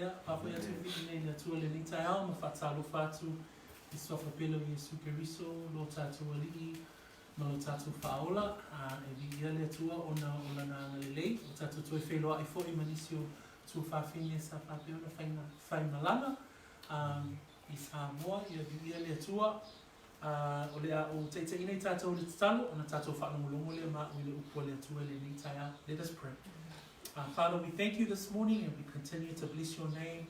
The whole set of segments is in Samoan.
Ia, faafoi atu i nei le Atua i lenei taeao ma faatalofa atu i Suafa pele o Iesu Keriso, lo tatou Alii ma lo tatou Faaola. A, e viia le Atua ona o Lana agalelei, ua tatou toe feiloai foi ma nisi o tuafafine sa faapea ona faiga faimalaga a, i Samoa. Ia viia le Atua. A, o le a ou taitaiina i tatou i le tatalo ona tatou faalogologo lea ma au i le upu a le Atua i lenei taeao. Let us pray. Father, we thank you this morning and we continue to bless your name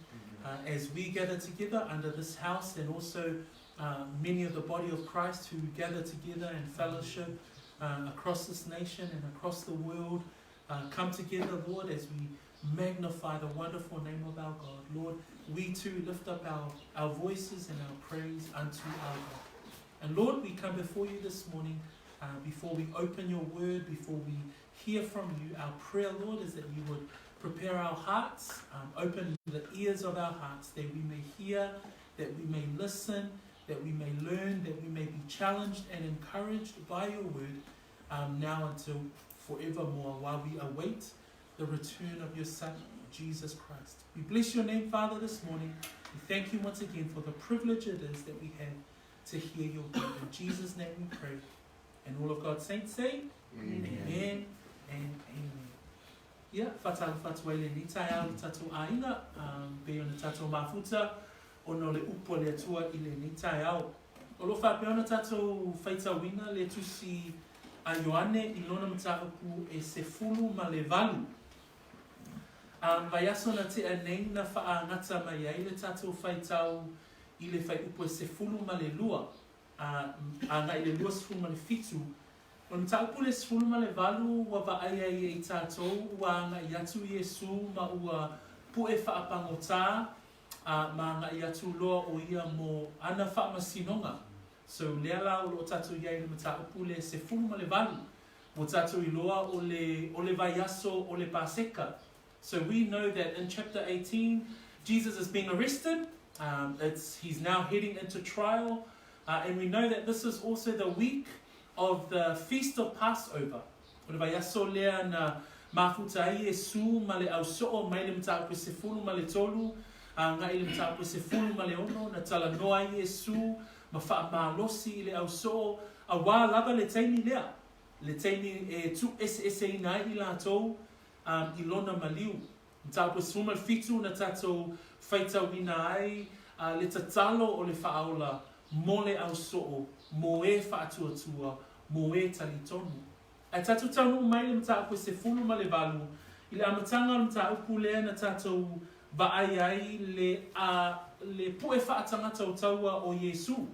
as we gather together under this house and also many of the body of Christ who gather together in fellowship across this nation and across the world. Come together, Lord, as we magnify the wonderful name of our God. Lord, we too lift up our, our voices and our praise unto our God. And Lord, we come before you this morning, before we open your word, before we hear from you. Our prayer, Lord, is that you would prepare our hearts, open the ears of our hearts, that we may hear, that we may listen, that we may learn, that we may be challenged and encouraged by your word now until forevermore, while we await the return of your Son, Jesus Christ. We bless your name, Father, this morning. We thank you once again for the privilege it is that we have to hear your word. In Jesus' name we pray. And all of God's saints say, Amen, amen and amen. Ia, whātalofa atu ai lenei taeao i le tatou āinga, pei ona tatou mafuta ona o le upu a le Atua i lenei taeao. O lo o faapea ona tatou faitauina le tusi a Ioane i lona mataupu e 18. A vaiaso na tea nei na faaagata mai ai le tatou faitau i le fuaiupu e 12, a agai i le 27. O le mataupu le 18 ua vaai ai e i tatou ua agai atu Iesū ma ua puʻe faapagotā a ma agai atu loa ʻo ia mo ana faamasinoga. So lea la o lo o tatou i ai i le mataupu le 18. Ua tatou iloa o le o le vaiaso o le Paseka. So we know that in chapter 18 Jesus is being arrested. It's he's now heading into trial. And we know that this is also the week of the feast of Passover. O le vaiaso lea na mafuta ai Iesu ma le ausoo mai le mataupu e 13 agai i le mataupu e 16 na talanoa ai Iesu ma faamalosi i le ausoo auā lava le taimi lea, le taimi e tuueseeseina ai i latou i lona maliu. Mataupu e 17 na tatou faitauina ai le tatalo o le Faaola mo le ausoo, mo e faatuatua, mo e talitonu. Ae tatou taunuu mai i le mataupu e 18, i le amataga o le mataupu lea na tatou vaai ai le a le puʻe faatagata o taua o Iesu.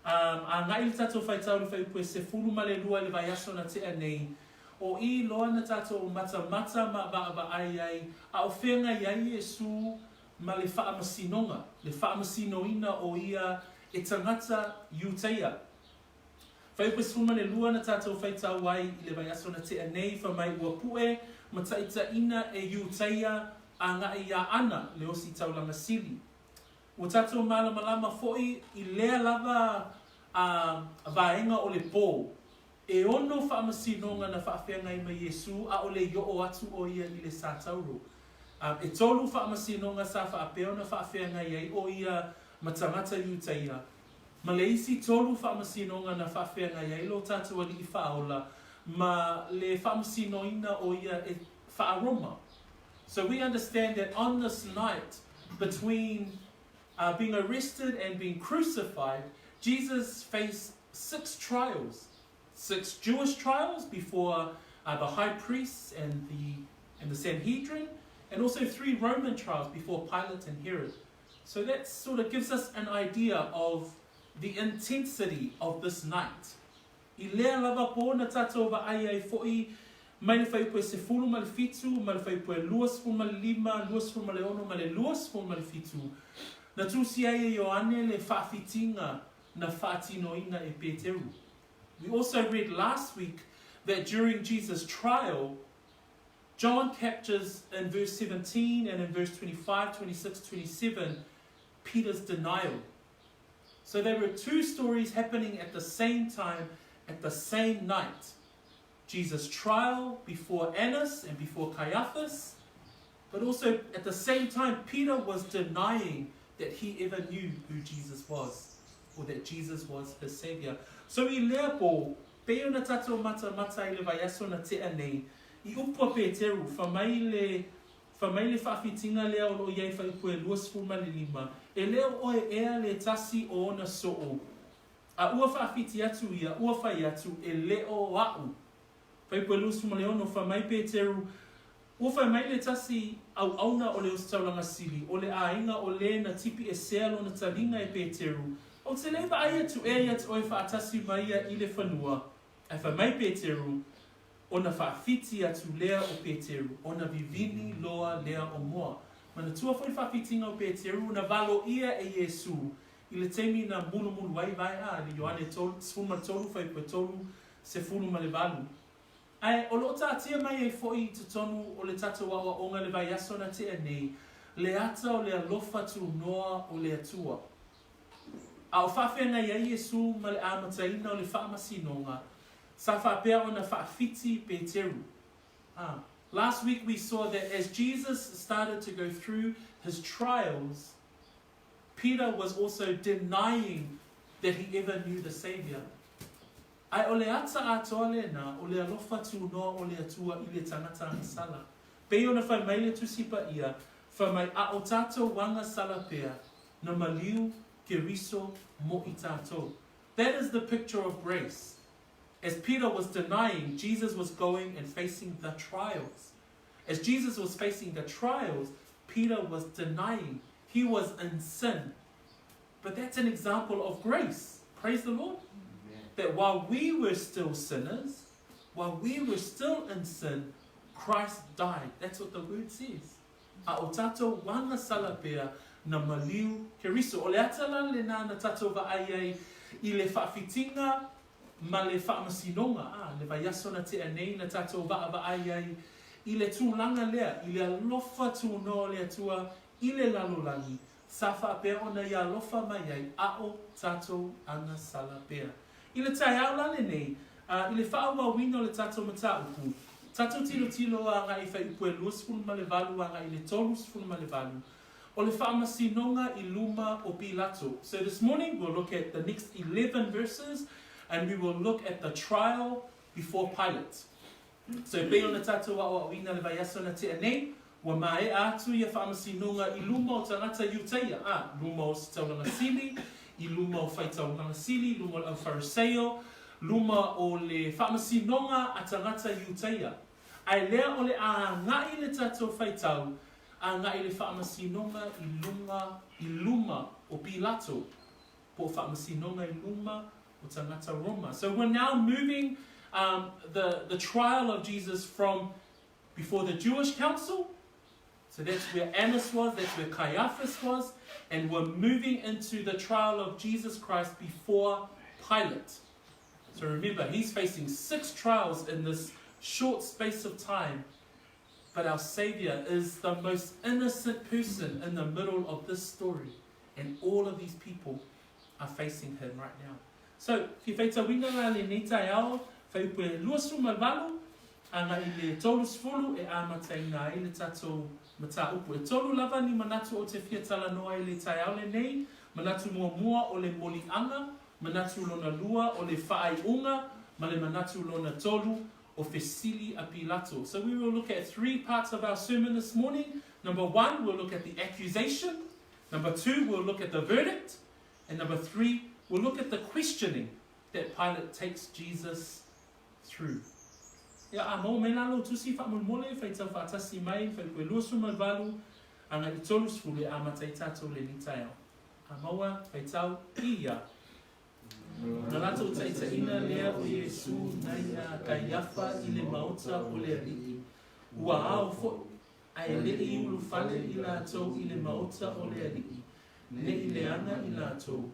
A agai le tatou faitau i le fuaiupu e 12 i le vaiaso na tea nei, o i loa na tatou matamata ma vaavaai ai a o feagai ai Iesu ma le faamasinoga, le faamasinoina o ia e tagata Iutaia. Fuaiupu e 12 na tatou faitau ai i le vaiaso na tea nei, fai mai ua puʻe ma taitaiina e Iutaia agai iā Ana le ositaulaga sili. Ua tatou malamalama foi i lea lava a vaega o le pō. E ono faamasinoga na faafeagai ma Iesū ʻaʻole i oo atu ʻo ia i le Satauro. A e tolu faamasinoga sa faapea ona faafeagai ai ʻo ia ma tagata Iutaia, ma le isi tolu faamasinoga na faafeagai ai lo tatou Alii Faaola ma le faamasinoina ʻo ia e faa-Roma. So we understand that on this night between uh, being arrested and being crucified, Jesus faced six trials. Six Jewish trials before uh, the high priests and the, and the Sanhedrin, and also three Roman trials before Pilate and Herod. So that sort of gives us an idea of the intensity of this night. I lea lava pō na tatou vaai ai foʻi mai le fuaiupu e 17 ma le fuaiupu e 25, 26 ma le 27, na tusi ai e Ioane le faafitiga na faatinoina e Peteru. We also read last week that during Jesus' trial, John captures in verse 17 and in verse 25, 26, 27, Peter's denial. So there were two stories happening at the same time, at the same night. Jesus' trial before Annas and before Caiaphas, But also, at the same time, Peter was denying that he ever knew who Jesus was or that Jesus was his Saviour. So i lea pō, pei ona tatou matamata i le vaiaso na tea nei, i upu a Peteru, fa mai le, fa mai le faafitiga lea o loo i ai fuaiupu e 25, e le o oe ea le tasi o ona soo, a ua faafiti atu ia, ua fai atu, e le o a'u. Fuaiupu e 26, fa mai Peteru, Ua fai mai le tasi auauna o le Ositaulaga Sili, o le aiga o lē na tipi esea lona taliga e Peteru, Ou te le vaai atu ea ia te oe faatasi ma ia i le fanua. Ae fai mai Peteru, Ona faawhiti atu lea o Peteru, ona vivini loa lea o moa. Manatua foi le faawhitiga o Peteru, na valoia e Iesu i le taimi na mulumulu ai vaea i le Ioane 13 fuaiupu e 38. Ae o lo o taatia mai ai foi i totonu o le tatou aoaoga i le vaiaso na tea nei, le ata o le alofa tunoa o le Atua. A o faafeagai ai Iesu ma le amataina o le faamasinoga, sa faapea ona faafiti Peteru. Ah. Last week we saw that as Jesus started to go through his trials, Peter was also denying that he ever knew the Saviour. Ae o le ata atoa lena o le alofa tunoa o le Atua i le tagata agasala. Pei ona fai mai le Tusi Paia, Fai mai a o tatou agasala pea, na maliu Keriso mo i tatou. That is the picture of grace. As Peter was denying, Jesus was going and facing the trials. As Jesus was facing the trials, Peter was denying. He was in sin. But that's an example of grace. Praise the Lord. Amen. That while we were still sinners, while we were still in sin, Christ died. That's what the word says. A o tatou agasala pea na maliu Keriso. O le ata la lena na tatou vaai ai i le faafitiga ma le faamasinoga, a, le vaiaso na tea nei na tatou vaavaai ai i le tulaga lea, i le alofa tunoa o le Atua i le lalolagi, sa faapea ona ia alofa mai ai a o tatou agasala pea. I le taeao la lenei, a, i le faaauauina o le tatou mataupu, tatou tilotilo agai i fuaiupu e 28 agai i le 38, o le faamasinoga i luma o Pilato. So this morning we'll look at the next 11 verses and we will look at the trial before Pilate. So e pei ona tatou aoaoina le vaiaso na tea nei, ua maea atu ia faamasinoga i luma o tagata Iutaia, a, luma o Ositaulaga Sili, i luma o Faitaulaga Sili, luma o le Aufariseio, luma o le faamasinoga a tagata Iutaia. Ae lea o le a agai le tatou faitau agai le faamasinoga i luga i luma o Pilato, po o faamasinoga i luma o tagata Roma. So we're now moving um, the, the trial of Jesus from before the Jewish council, so that's where Annas was, that's where Caiaphas was, and we're moving into the trial of Jesus Christ before Pilate. So remember, he's facing six trials in this short space of time. But our Savior is the most innocent person in the middle of this story. And all of these people are facing him right now. So, ki faitauina la lenei taeao, fuaiupu e 28, agai i le 30 e amataina ai le tatou mataupu. E tolu lava ni manatu o te fia talanoa i le taeao lenei, manatu muamua o le moliaga, manatu lona lua o le faaiuga, ma le manatu lona tolu o fesili a Pilato. So we will look at three parts of our sermon this morning. Number one, we'll look at the accusation. Number two, we'll look at the verdict. And number three, we'll look at the questioning that Pilate takes Jesus through. Ia, a maua mai la lou tusi faamolemole, faitau faatasi mai, fuaiupu e 28, agai i 30 e amata ai tatou lenei taeao. A maua, faitau, i ia. Na latou taitaiina lea o Iesu nai a Kaiafa i le maota o le alii, ua ao foi, ae le i ulufale i latou i le maota o le alii, ne i leaga i latou,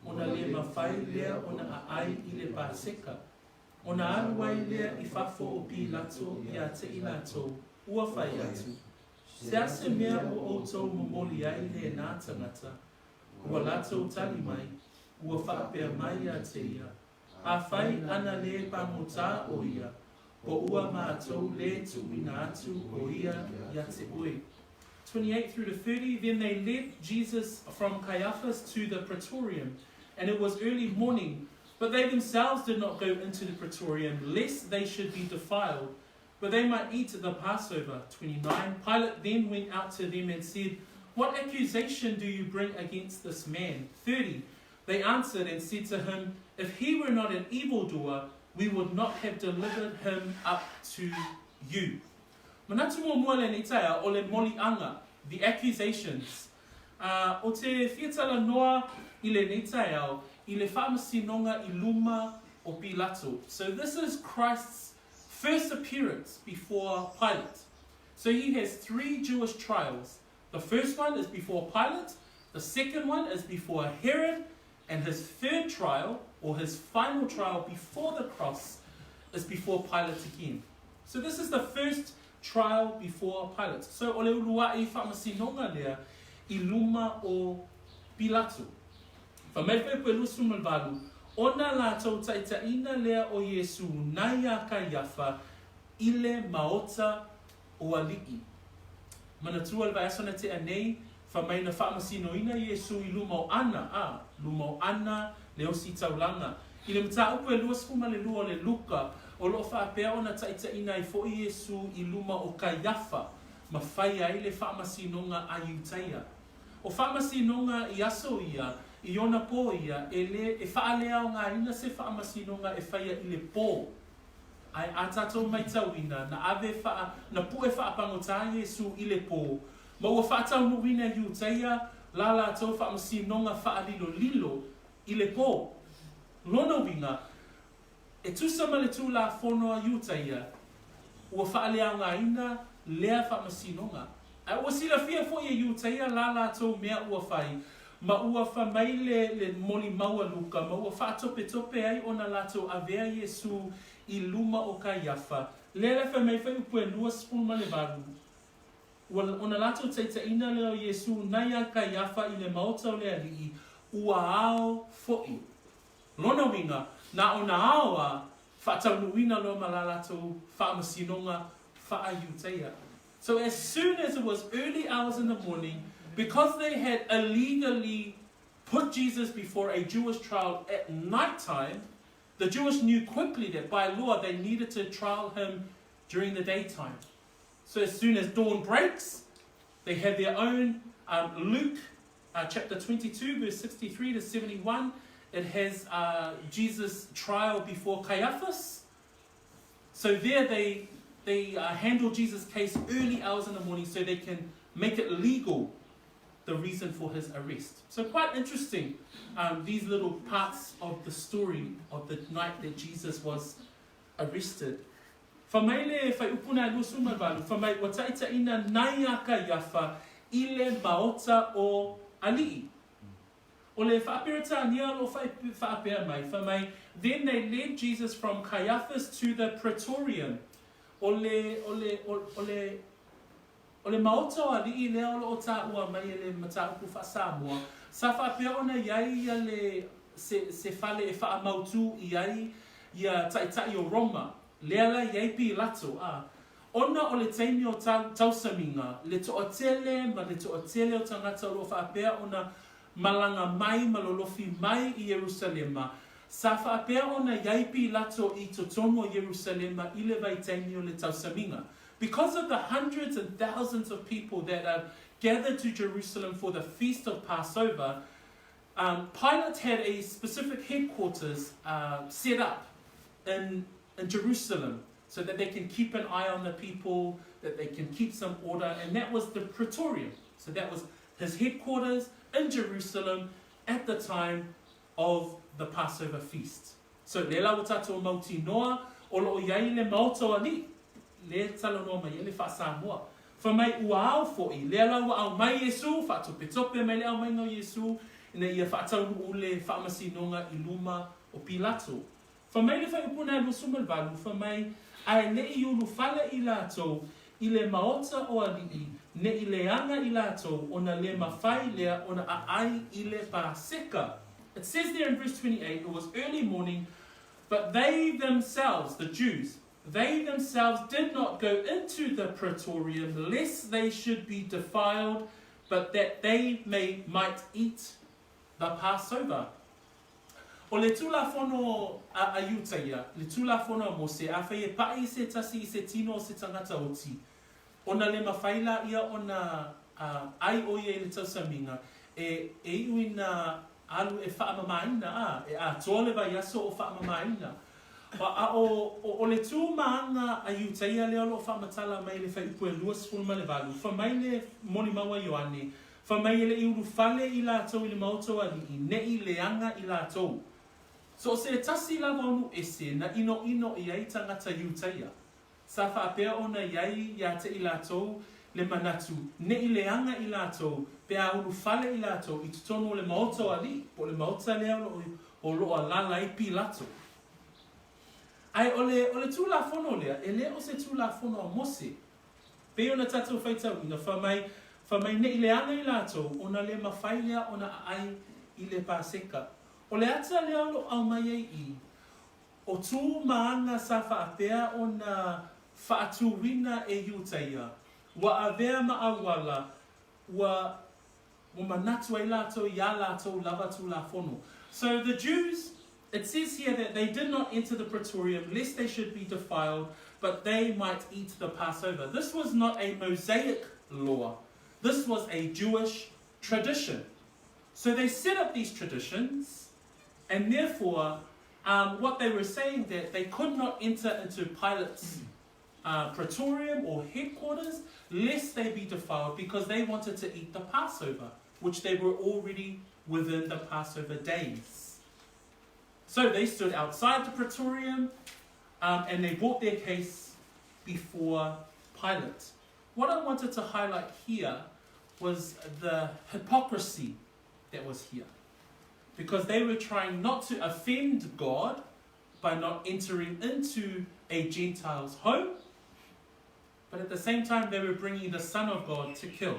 ona le mafai lea ona aai i le Paseka. Ona alu ai lea i fafo o Pilato ia te i latou, ua fai atu, Se a se mea ua outou momoli ai lena tagata? Ua latou tali mai, ua faapea mai ia te ia, Afai ana le pagotā o ia, po ua matou le tuuina atu o ia ia te oe. 28 through to 30, Then they led Jesus from Caiaphas to the praetorium, and it was early morning. But they themselves did not go into the praetorium, lest they should be defiled, but they might eat the Passover. 29 Pilate then went out to them and said, What accusation do you bring against this man? 30 They answered and said to him, If he were not an evildoer, we would not have delivered him up to you. Manatu muamua lenei taeao o le moliaga, the accusations. Ā, o te whiatala noa i lenei taeao i le faamasinoga i luma o Pilato. So this is Christ's first appearance before Pilate. So he has three Jewish trials. The first one is before Pilate, the second one is before Herod, and his third trial, or his final trial before the cross, is before Pilate again. So this is the first trial before Pilate. So o le ulua'i faamasinoga lea i luma o Pilato. Fai mai le Fuaiupu e 28, Ona latou taitaiina lea o Iesu nai a Kaiafa i le maota o alii. Manatua le vaiaso na tea nei, fai mai na faamasinoina Iesu i luma o Ana, a, luma o Ana le ositaulaga. I le mataupu e 22 o le Luka, o lo o faapea ona taitaiina ai foi Iesu i luma o Kaiafa ma fai ai le faamasinoga a Iutaia. O faamasinoga i aso ia, i ona pō ia, e le, e faaleaogaina se faamasinoga e faia i le pō. Ae a tatou maitauina, na ave faa, na puʻe faapagotā Iesū i le pō, ma ua faataunuuina e Iutaia la latou faamasinoga faalilolilo i le pō. Lona uiga, e tusa ma le Tulafono a Iutaia, ua faaleaogaina lea faamasinoga. Ae ua silafia foi e Iutaia la latou mea ua fai, ma ua fa mai le le molimau a Luka, ma ua faatopetope ai ona latou avea Iesū i luma o Kaiafa, lea la fai mai fuaiupu e 28, ua ona latou taitaiina lea o Iesū nai a Kaiafa i le maota o le alii, ua ao foi. Lona uiga, na ona ao a faataunuuina loa ma la latou faamasinoga faa-Iutaia. So as soon as it was early hours in the morning, because they had illegally put Jesus before a Jewish trial at night time, the Jewish knew quickly that by law they needed to trial him during the daytime. So as soon as dawn breaks, they have their own um, Luke uh, chapter 22, verse 63 to 71. It has uh, Jesus' trial before Caiaphas. So there they, they uh, handle Jesus' case early hours in the morning so they can make it legal the reason for his arrest. So quite interesting, um, these little parts of the story of the night that Jesus was arrested. Fa mai le fuaiupu na e 28, fa mai ua taʻitaʻina nai a Kaiafa i le maota o Alii. O le Faaperetania o lo o faapea mai, fai mai, Then they led Jesus from Caiaphas to the Praetorium. O le, o le, o, o le, o le maota o alii lea o lo o taua mai e le mataupu faa-Samoa, sa faapea ona i ai ia le, se, se fale e faamautū i ai ia taitai o Roma, lea la i ai Pilato, a, Ona o le taimi o tausamiga, le toatele ma le toatele o tagata o lo o faapea ona malaga mai ma lolofi mai i Ierusalema, sa faapea ona i ai Pilato i totonu o Ierusalema i le vaitaimi o le tausamiga. Because of the hundreds and thousands of people that are gathered to Jerusalem for the feast of Passover, um, Pilate had a specific headquarters uh, set up in, in Jerusalem so that they can keep an eye on the people, that they can keep some order, and that was the Praetorium. So that was his headquarters in Jerusalem at the time of the Passover feast. So le la ua tatou mautinoa o lo o i ai le maota o alii, le talanoa mai ai le faa-Samoa. Fai mai ua ao foi, lea la ua aumai Iesu, faatopetope mai le aumaiga o Iesu, ina ia faataunuu le faamasinoga i luma o Pilato. Fai mai le fuaiupu na e 28, fai mai, Ae ne i ulufale i latou i le maota o alii, ne i leaga i latou ona le mafai lea ona aai i le Paseka. It says there in verse 28, it was early morning, but they themselves, the Jews, They themselves did not go into the praetorium, lest they should be defiled, but that they may might eat the Passover. O le Tulafono a a Iutaia, le Tulafono a Mose, afai e paʻi se tasi i se tino o se tagata oti, ona le mafai la ia ona a ʻai ʻo ia i le tausamiga, e e iʻu ina alu e faamamaina, a e atoa le vaiaso o faamamaina. A a o o o le tu ma aga a Iutaia lea o lo o faamatala mai i le fuaiupu e 28, fa mai le molimau a Ioane, fa mai e le i ulufale i latou i le maota o aliʻi, neʻi leaga i latou. So o se tasi lava o nuu ese na ʻinoʻino i ai tagata Iutaia. Sa faapea ona i ai iā te i latou le manatu neʻi leaga i latou pe a ulufale i latou i totonu o le maota o aliʻi, po o le maota lea o lo o lo o alala ai Pilato. Ae o le o le Tulafono lea, e le o se Tulafono a Mose. Pei ona tatou faitauina, fa mai, fa mai neʻi leaga i latou, ona le mafai lea ona aʻai i le Paseka. O le ata lea o lo o aumai ai i, O tu ma aga sa faapea ona faatuina e Iutaia, ua avea ma auala, ua ua manatu ai latou iā latou lava Tulafono. So the Jews, it says here that they did not enter the praetorium lest they should be defiled, but they might eat the Passover. This was not a Mosaic law. This was a Jewish tradition. So they set up these traditions, and therefore um, what they were saying that they could not enter into Pilate's uh, praetorium or headquarters lest they be defiled because they wanted to eat the Passover, which they were already within the Passover days. So they stood outside the praetorium um, and they brought their case before Pilate. What I wanted to highlight here was the hypocrisy that was here. Because they were trying not to offend God by not entering into a Gentile's home, but at the same time they were bringing the Son of God to kill.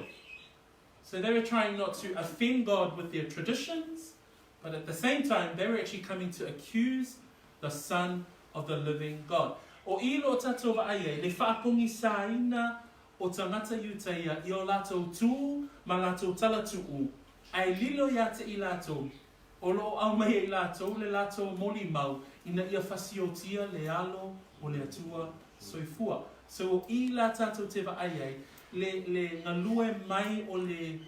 So they were trying not to offend God with their traditions, but at the same time they were actually coming to accuse the Son of the living God. O i lo tatou vaai ai, le faapogisaina o tagata Iutaia i o latou tū ma latou talatuʻu, ae lilo iā te i latou, o lo o aumai e i latou le latou molimau ina ia fasiotia le alo o le Atua soifua. So o i la tatou te vaai ai, le, le galue mai o le,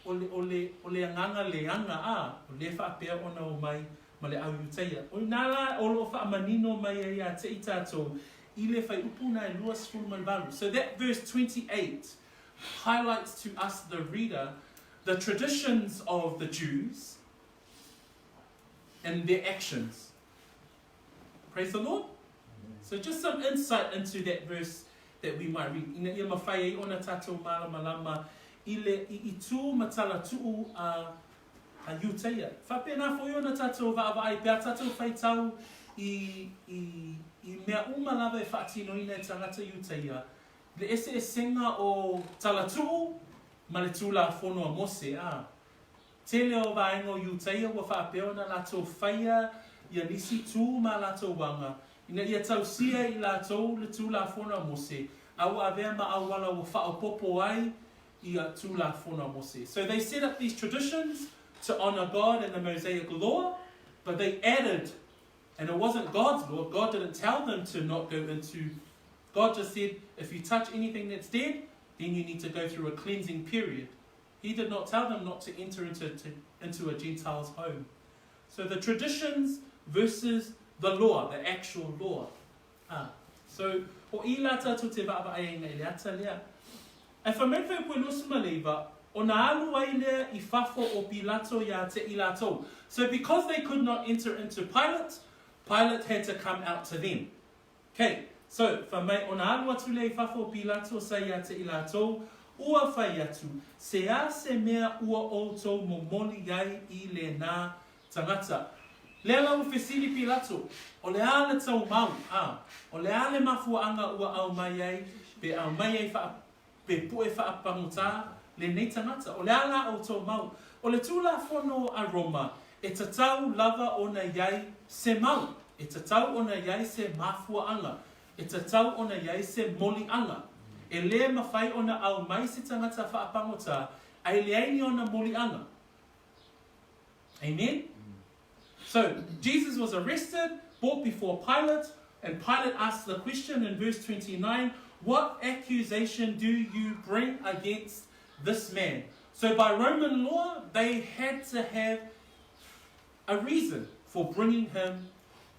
o le, o le, o le agaga leaga, a, o lea faapea ona omai ma le au Iutaia. O inā la o lo o faamanino mai ai iā te i tatou i le fuaiupu na e 28. So that verse 28 highlights to us the reader the traditions of the Jews and their actions. Praise the Lord. So just some insight into that verse that we might read. Ina ia mawhai ai ona tatou malamalama i le i, i tū ma tala tuu a a Iutaia. Faapena foi ona tatou vaavaai pe a tatou faitau i i i mea uma lava e faatinoina e tagata Iutaia, le eseesega o talatuu ma le Tulafono a Mose, a. Tele o vaega o Iutaia ua faapea ona latou faia ia nisi tu ma latou aga, ina ia tausia i latou le Tulafono a Mose, a ua avea ma auala ua faaopoopo ai ia Tulafono a Mose. So they set up these traditions to honor God and the Mosaic law, but they added, and it wasn't God's law, God didn't tell them to not go into, God just said, if you touch anything that's dead, then you need to go through a cleansing period. He did not tell them not to enter into, to, into a Gentile's home. So the traditions versus the law, the actual law. Ah, so, o i la tatou te vaavaai ai i le ata lea. Ae fai mai le fuaiupu e 29, ona alu ai lea i fafo o Pilato iā te i latou. So because they could not enter into Pilate, Pilate had to come out to them. Okay, so, fai mai, ona alu atu lea i fafo o Pilato sa iā te i latou, ua fai atu, se a se mea ua outou momoli ai i lenā tagata. Lea la ua fesili Pilato, O le a le tou mau, a, o le a le mafuaaga ua aumai ai, pe aumai ai faa, pe pue faapagotā lenei tagata? O le a la outou mau? O le Tulafono a Roma, e tatau lava ona i ai se mau, e tatau ona i ai se mafuaaga. E tatau ona i ai se moliaga. E lē mafai ona aumai se tagata faapagota ae leai ni ona moliaga. Amen? So, Jesus was arrested, brought before Pilate, and Pilate asked the question in verse 29, What accusation do you bring against this man? So by Roman law, they had to have a reason for bringing him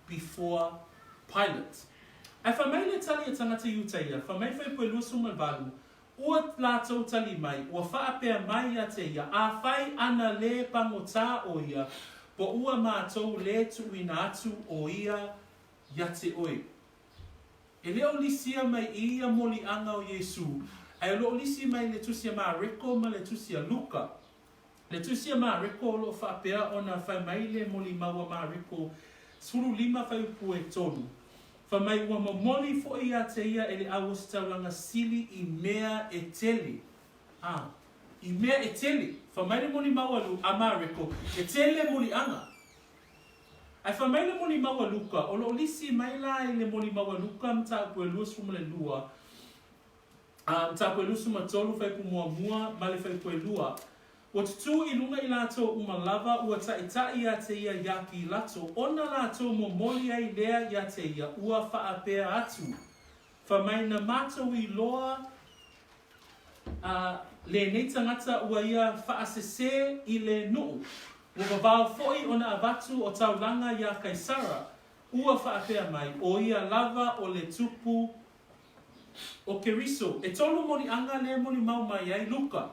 before Pilate. Ae fai mai le tali a tagata Iutaia, fai mai fai poe 28, Ua latou tali mai, ua faapea mai ia te ia, Afai ana lē pagotā o ia, po ua matou lē tuuina atu o ia ia te oe. E le o lisia mai i ia moliaga o Iesū, ae o lo o lisi mai le Tusi a Mareko ma le Tusi a Luka. Le Tusi a Mareko o lo o faapea ona fai mai le molimau a Mareko 15 fuaiupu e tolu, Fai mai ua momoli foi ia te ia e le auositaulaga sili i mea e tele. A, i mea e tele. Fai mai le molimau a Lu, a Mareko, e tele moliaga. Ae fai mai le molimau a Luka, o lo o lisi mai la i le molimau a Luka mataupu e 22, A mataupu e 23 fuaiupu muamua ma le fuaiupu e lua. Ua tutū i luga i latou uma lava ua taʻitaʻi ia te ia iā Pilato, ona latou momoli ai lea ia te ia, ua faapea atu, Fai mai na matou iloa a lenei tagata ua ia faasesē i le nuu, ua vavao foi ona avatu o taulaga iā Kaisara, ua faapea mai, o ia lava o le tupu o Keriso. E tolu moliaga lea molimau mai ai Luka,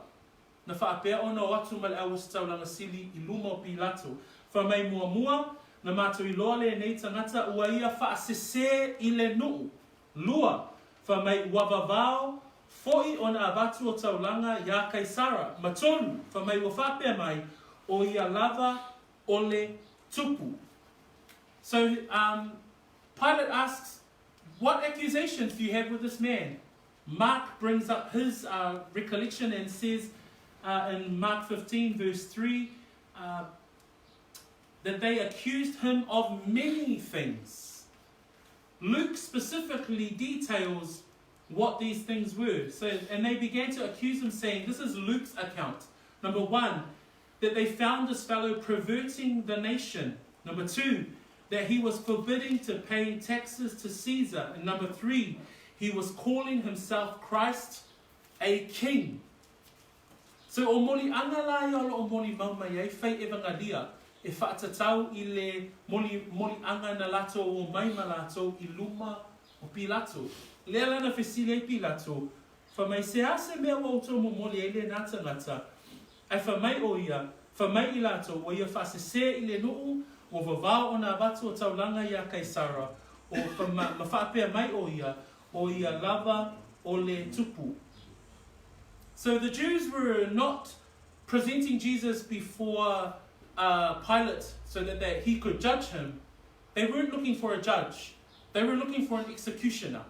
na faapea ona o atu ma le auositaulaga sili i luma o Pilato. Fai mai muamua, na matou iloa lenei tagata ua ia faasesē i le nuu. Lua, fai mai ua vavao foi ona avatu o taulaga iā Kaisara. Ma tolu, fai mai ua faapea mai, o ia lava o le tupu. So, um, Pilate asks, What accusations do you have with this man? Mark brings up his uh, recollection and says uh, in Mark 15, verse 3, uh, that they accused him of many things. Luke specifically details what these things were. So, and they began to accuse him, saying, This is Luke's account. Number one, that they found this fellow perverting the nation. Number two, that he was forbidding to pay taxes to Caesar. And number three, he was calling himself Christ, a king. So o moliaga la ia o lo o molimau mai ai fai evangalia e faatatau i le moli, moliaga na latou o mai ma latou i luma o Pilato. Lea la na fesili ai Pilato, Fai mai se a se mea ua outou momoli ai lenā tagata? Ae fai mai ʻo ia, Fai mai i latou, ua ia faasesē i le nuu, ua vavao ona avatu o taulaga iā Kaisara, o fa ma, ma faapea mai ʻo ia, o ia lava o le tupu. So the Jews were not presenting Jesus before uh, Pilate so that they, he could judge him. They weren't looking for a judge. They were looking for an executioner.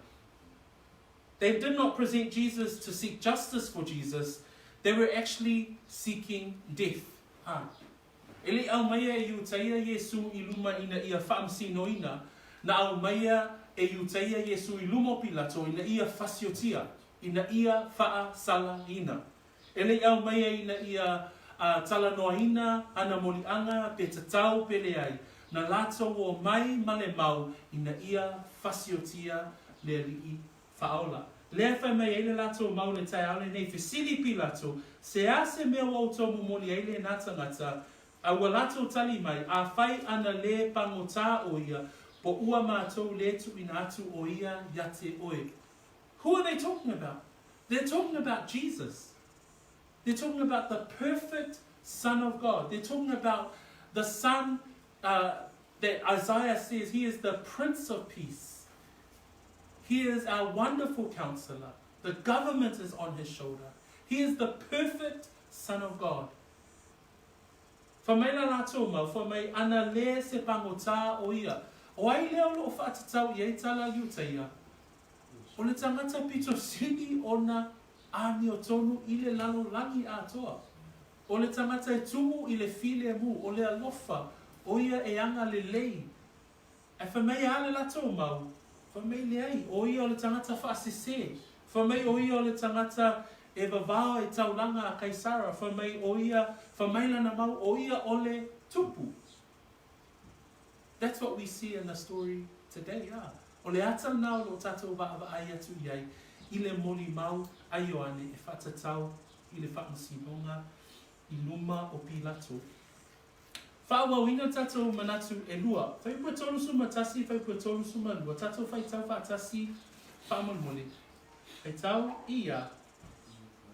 They did not present Jesus to seek justice for Jesus, they were actually seeking death. A. E le i aumaia e Iutaia Iesū i luma ina ia faamasinoina, na aumaia e Iutaia Iesū i luma o Pilato ina ia fasiotia, ina ia faasalaina. E le i aumaia ina ia talanoaina ana moliaga pe tatau pe leai, na latou o mai ma le mau ina ia fasiotia le Alii Faaola. Lea e fai mai ai le latou mau le taeao lenei, fesili Pilato, Se a se mea ua outou momoli ai lenā tagata? A ua latou tali mai, Afai ana lē pagotā o ia, po ua matou lē tuuina atu o ia ia te oe. Who are they talking about? They're talking about Jesus. They're talking about the perfect Son of God. They're talking about the Son uh, that Isaiah says he is the Prince of Peace. He is our wonderful counselor. The government is on his shoulder. He is the perfect Son of God. Fai mai la latou mau, fai mai ana lē se pagotā o ia. O ai lea o lo o faatatau i ai tala Iutaia? O le tagata pito sili ona aniotonu i le lalolagi atoa. O le tagata e tumu i le filemu, o le alofa, o ia e agalelei. Ae fai mai a le latou mau, Fai mai, Leai, ʻo ia o le tagata faasese. Fai mai, ʻO ia o le tagata e vavao i taulaga a Kaisara. Fai mai, ʻO ia, fai mai lana mau, ʻo ia o le tupu. That's what we see in the story today, ah. ʻO le ata lena o lo tatou vaavaai atu i ai i le molimau a Ioane e faatatau i le faamasinoga i luma o Pilato. Faaauauina tatou manatu elua. Fuaiupu e 31, fuaiupu e 32, tatou faitau faatasi faamolemole. Faitau ia.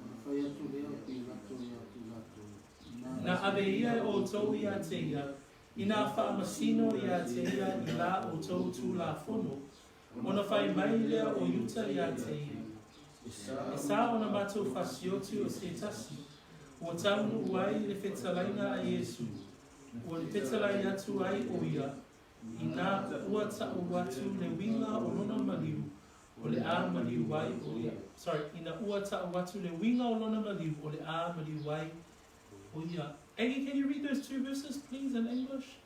Ona fai atu lea o Pilato ia te latou, Na ave ia e outou ia te ia, inā faamasino ia te ia i la outou Tulafono, ona fai mai lea o Iuta ia te ia, E sa ona matou fasioti o se tasi, ua taunuu ai le fetalaiga a Iesu, ua fetalai atu ai ʻo ia, inā ua taʻu atu le uiga o lona maliu, o le a maliu ai ʻo ia. Sorry, ina ua taʻu atu le uiga o lona maliu, o le a maliu ai ʻo ia. Aggie, can you read those two verses, please, in English?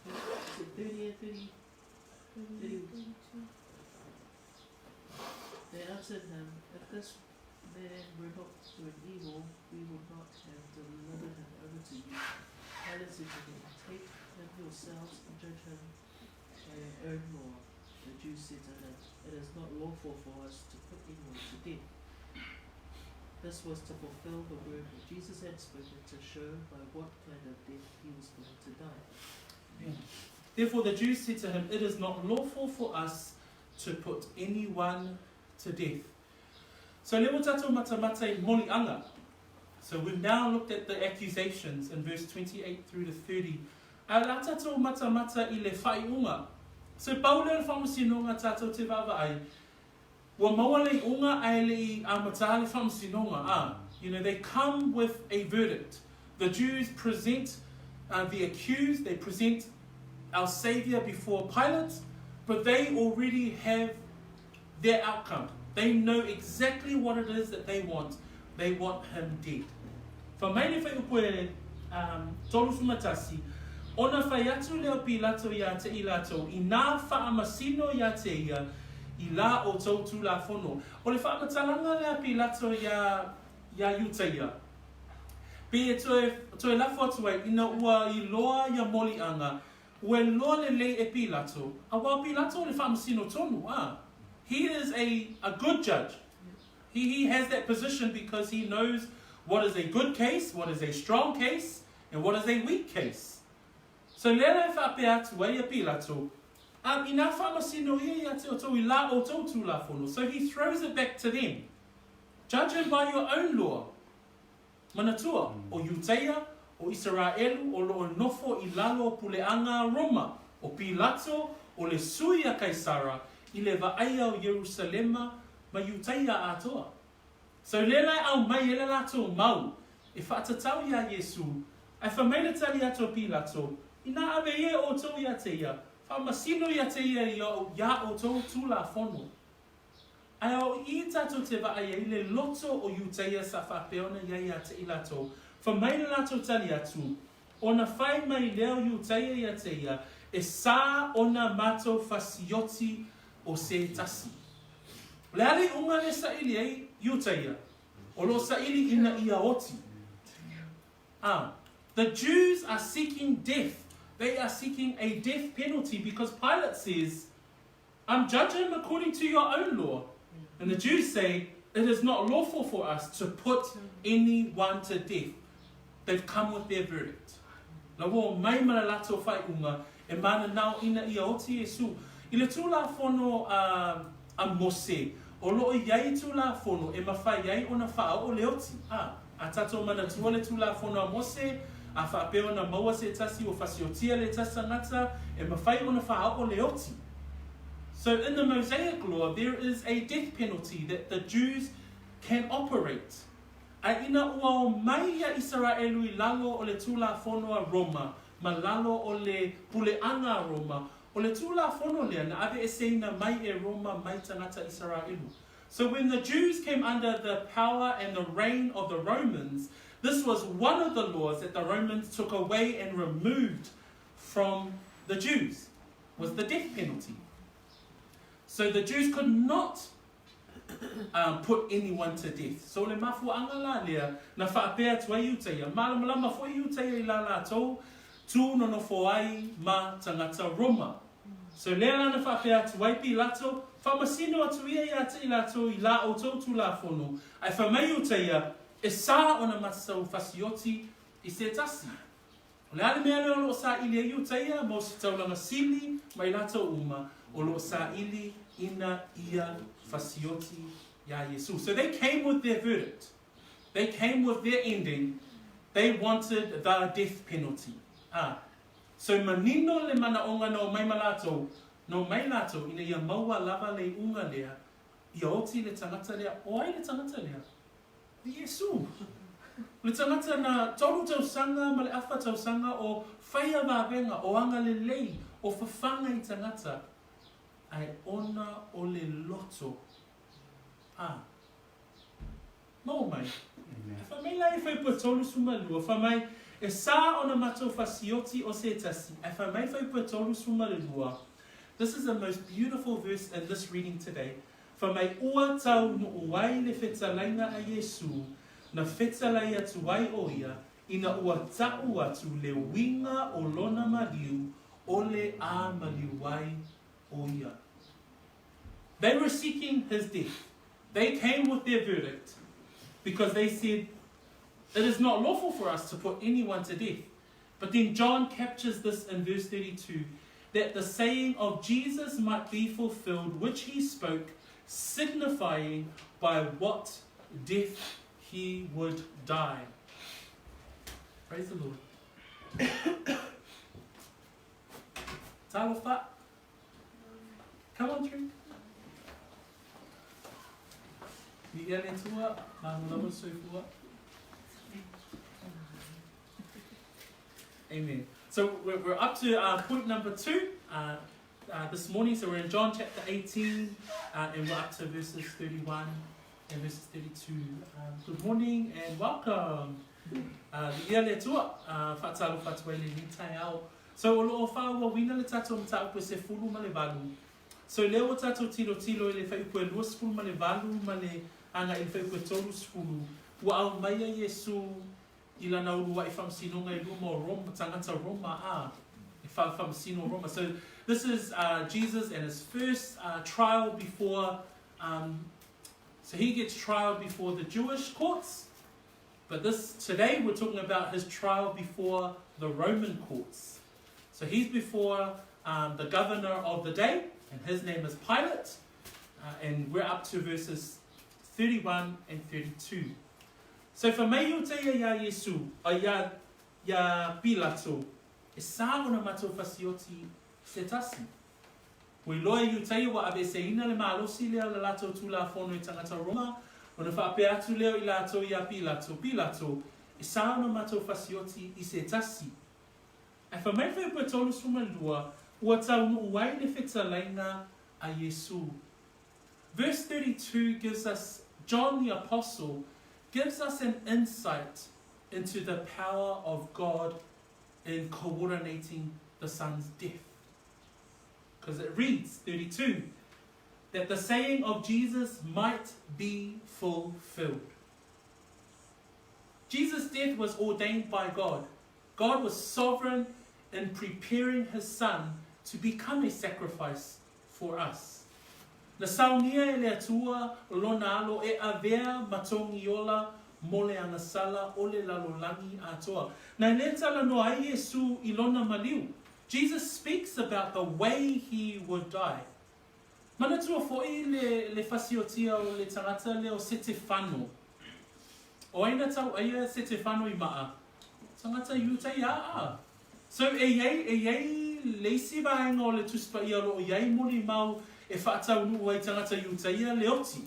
Is it 30 and 30, 32? They answered him, If this man were not doing evil, we would not have delivered him over to you. Pilate said to them, Take him yourselves and judge him by your own law. The Jews said to him, It is not lawful for us to put anyone to death. This was to fulfill the word which Jesus had spoken to show by what kind of death he was going to die. Yeah. Therefore the Jews said to him, It is not lawful for us to put anyone to death. So lea ua tatou matamata i moliaga. So we've now looked at the accusations in verse 28 through to 30. A la tatou matamata i le faaiuga. So pau lea o le faamasinoga tatou te vaavaai, ua maua le iuga ae le i amata le faamasinoga, a, you know, they come with a verdict. The Jews present the accused, they present our Saviour before Pilate, but they already have their outcome. They know exactly what it is that they want. They want him dead. Fai mai le fuaiupu e 31, Ona fai atu lea o Pilato iā te i latou, inā faamasino iā te ia i la outou Tulafono. O le faamatalaga lea a Pilato iā, iā Iutaia. Pei e toe, toe lafo atu ai, ina ua iloa ia moliaga, ua iloa lelei e Pilato, auā o Pilato o le faamasino tonu, ā, he is a, a good judge. He, he has that position because he knows what is a good case, what is a strong case, and what is a weak case. So lea la e faapea atu ai a Pilato, ā, inā faamasino ia iā te outou i la outou Tulafono. So he throws it back to them. Judge him by your own law. Manatua, ʻo Iuteia, ʻo Isaraelu, o lo o nofo i lalo o puleaga a Roma, ʻo Pilato, ʻo le sui a Kaisara, i le vaaia o Ierusalema ma Iuteia atoa. So lea la e aumai e le latou mau e faatatau iā Iesu, ae fai mai le tali atu a Pilato, Inā ave ia e ʻoutou iā te ia, faamasino iā te ia iā ʻoutou Tulafono. Ae o i tatou te vaai ai le loto o Iutaia sa faapea ona iai ia te i latou, fa mai le latou tali atu, Ona fai mai lea o Iutaia ia te ia, e sa ona matou fasioti o se tasi. O le a le iuga le saili ai Iutaia? O lo saili ina ia oti. A, the Jews are seeking death. They are seeking a death penalty because Pilate says, I'm judge him according to your own law. And the Jews say, It is not lawful for us to put anyone to death. They've come with their verdict. La ua omai ma le latou faaiuga e mananao ina ia oti Iesu. I le Tulafono a, a Mose, o lo o i ai Tulafono e mafai ai ona faaoo le oti. A, a tatou manatua le Tulafono a Mose, a faapea ona maua se tasi ua fasiotia le tasi tagata, e mafai ona faaoo le oti. So in the Mosaic law there is a death penalty that the Jews can operate. A ina ua omai ia Isaraelu i lalo o le Tulafono a Roma ma lalo o le puleaga a Roma, o le Tulafono lea na aveeseina mai e Roma mai tagata Isaraelu. So when the Jews came under the power and the reign of the Romans, this was one of the laws that the Romans took away and removed from the Jews, was the death penalty. So the Jews could not um, put anyone to death. So le mafuaʻaga la lea na faapea atu ai Iutaia, malamalama foʻi Iutaia i la latou tu nonofo ai ma tagata Roma. So lea la na faapea atu ai Pilato, faamasino atu ia iā te i latou i la outou Tulafono, ae fai mai Iutaia, e sa ona matou fasioti i se tasi. O le a le mea lea o lo o saili ai Iutaia mo se taulaga sili ma i latou uma o lo o saili ina ia fasioti iā Iesu. So they came with their verdict. They came with their ending. They wanted the death penalty. Ah. So manino le manaʻoga na omai ma latou, na omai latou ina ia maua lava le iʻuga lea, ia oti le tagata lea, o ai le tagata lea? O Iesu. O le tagata na tolu tausaga ma le afa tausaga o whaia vavega, o agalelei, o fafaga i tagata, ae ona o le loto. A. Maua mai. Ae fai mai la e Faiupua 32, fai mai, E sa ona matou fasioti o se tasi, ae fai mai Faiupua 32, This is the most beautiful verse in this reading today, Fai mai ua taunuu ai le fetalaiga a Iesu, na fetalai atu ai ʻo ia, ina ua taʻu atu le uiga o lona maliu o le a maliu ai ʻo ia. They were seeking his death. They came with their verdict because they said, It is not lawful for us to put anyone to death. But then John captures this in verse 32 that the saying of Jesus might be fulfilled, which he spoke, signifying by what death he would die. Praise the Lord. Talofa. Come on through. Viia le Atua, malo lava le soifua. Amen. So we're, we're up to uh, point number two uh, uh, this morning. So we're in John chapter 18 uh, and we're up to verses 31 and verses 32. Um, good morning and welcome. Uh, Viia le Atua, uh, faatalofa atu ai lenei taeao. So o lo o faaauauina le tatou mataupu e 18. So lea ua tatou tilotilo i le fuaiupu e 28 ma le agai i le fuaiupu e 30, ua aumaia Iesu i lana uluaʻi faamasinoga i luma o Roma, tagata Roma a, e faamasino Roma. So this is uh, Jesus and his first uh, trial before, um, so he gets trial before the Jewish courts. But this today we're talking about his trial before the Roman courts. So he's before um, the governor of the day, and his name is Pilate. Uh, and we're up to verses 31 and 32. So fai mai Iutaia iā Iesu, a iā, iā Pilato, e sa ona matou fasioti se tasi. Ua iloa e Iutaia ua aveeseina le malosi lea o le latou Tulafono e tagata Roma, ona faapea atu lea o i latou iā Pilato, Pilato, e sa ona matou fasioti i se tasi. Ae fai mai fuaiupu e 32, ua taunuu ai le fetalaiga a Iesu. Verse 32 gives us, John the Apostle gives us an insight into the power of God in coordinating the Son's death. Because it reads, 32, that the saying of Jesus might be fulfilled. Jesus' death was ordained by God. God was sovereign in preparing his son to become a sacrifice for us. Na saunia e le Atua lona alo e avea ma togiola mo le agasala o le lalolagi atoa. Na e le talanoa ai Iesu i lona maliu. Jesus speaks about the way he would die. Manatua foʻi le, le fasiotia o le tagata lea o Setefano. O ai na tauʻaia Setefano i maa? Tagata Iutaia aa. So e iai, e iai le isi vaega o le Tusi Paia o lo o iai molimau e faataunuu ai tagata Iutaia le oti,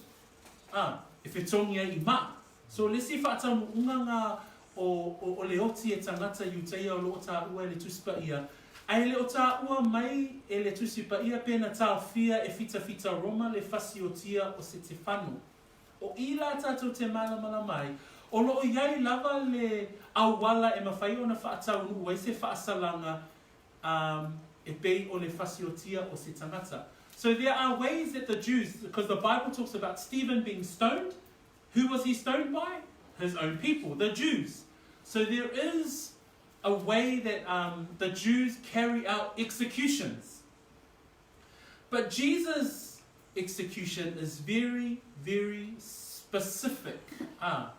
a, e fetogi ai i maa. So le isi faataunuuga nga o, o, o le oti e tagata Iutaia o lo o taua e le Tusi Paia, ae le o taua mai e le Tusi Paia pena taofia e fitafita Roma le fasiotia o Setefano. O i la tatou te malamalama ai, o lo o i ai lava le auala e mafai ona faataunuu ai se faasalaga um, e pei o le fasiotia o se tagata. So there are ways that the Jews, because the Bible talks about Stephen being stoned. Who was he stoned by? His own people, the Jews. So there is a way that the Jews carry out executions. But Jesus' execution is very, very specific. Ah.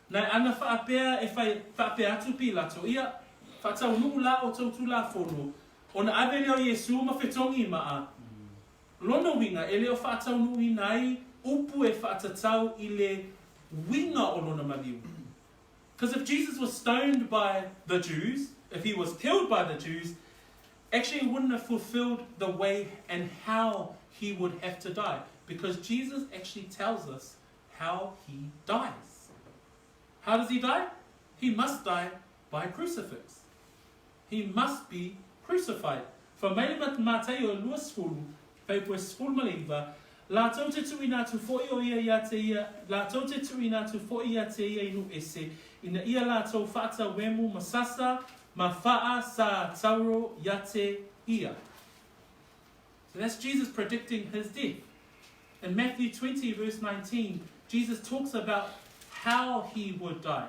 Na ana whaapea e whai, whaapea atu Pilato, ia, whaataunuu la o tau tulafono, ona ave lea o Iesu ma fetogi ma'a. Lona uiga, e le o faataunuuina ai upu e faatatau i le uiga o lona maliu. Because if Jesus was stoned by the Jews, if he was killed by the Jews, actually he wouldn't have fulfilled the way and how he would have to die. Because Jesus actually tells us how he dies. How does he die? He must die by crucifix. He must be crucified. Fai mai le Mataio 20, fuaiupu e 19, Latou te tuuina atu foʻi o ia ia te ia, latou te tuuina atu foʻi ia te ia i nuu ese, ina ia latou faatauemu ma sasa ma faa sa tauro ia te ia. So that's Jesus predicting his death. In Matthew 20 verse 19, Jesus talks about how he would die.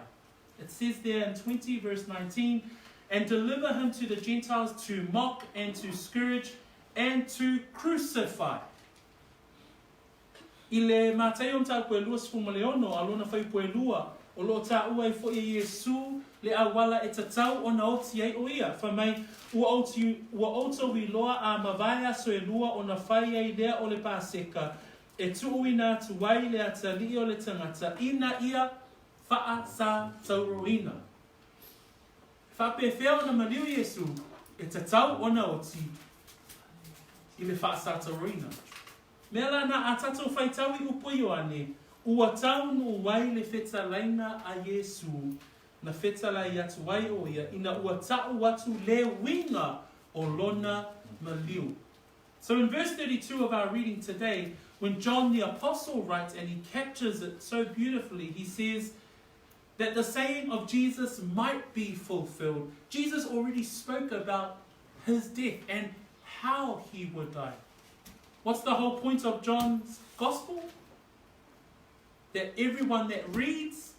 It says there in 20 verse 19, and deliver him to the Gentiles to mock and to scourge and to crucify. I le Mataio mataupu e 26 a lona fuaiupu e lua, o loo taua ai foʻi e Iesu le auala e tatau ona oti ai o ia, fai mai, Ua outou, ua outou iloa a mavae aso e lua ona fai ai lea o le Paseka, e tuuina atu ai le atalii o le tagata ina ia faasatauroina. E faapefea ona maliu Iesu e tatau ona oti i le faasatauroina. Mea la na a tatou faitau i upu Ioane, ua taunuu ai le fetalaiga a Iesu na fetalai atu ai o ia ina ua taʻu atu le uiga o lona maliu. So in verse 32 of our reading today, when John the Apostle writes, and he captures it so beautifully, he says that the saying of Jesus might be fulfilled. Jesus already spoke about his death and how he would die. What's the whole point of John's gospel? That everyone that reads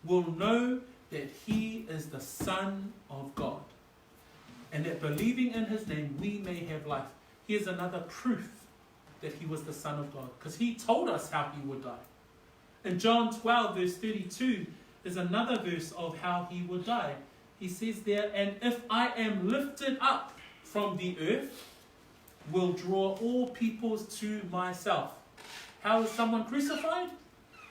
will know that he is the Son of God. And that believing in his name we may have life. Here's another proof that he was the Son of God, because he told us how he would die. In John 12, verse 32, is another verse of how he would die. He says there, And if I am lifted up from the earth, will draw all peoples to myself. How is someone crucified?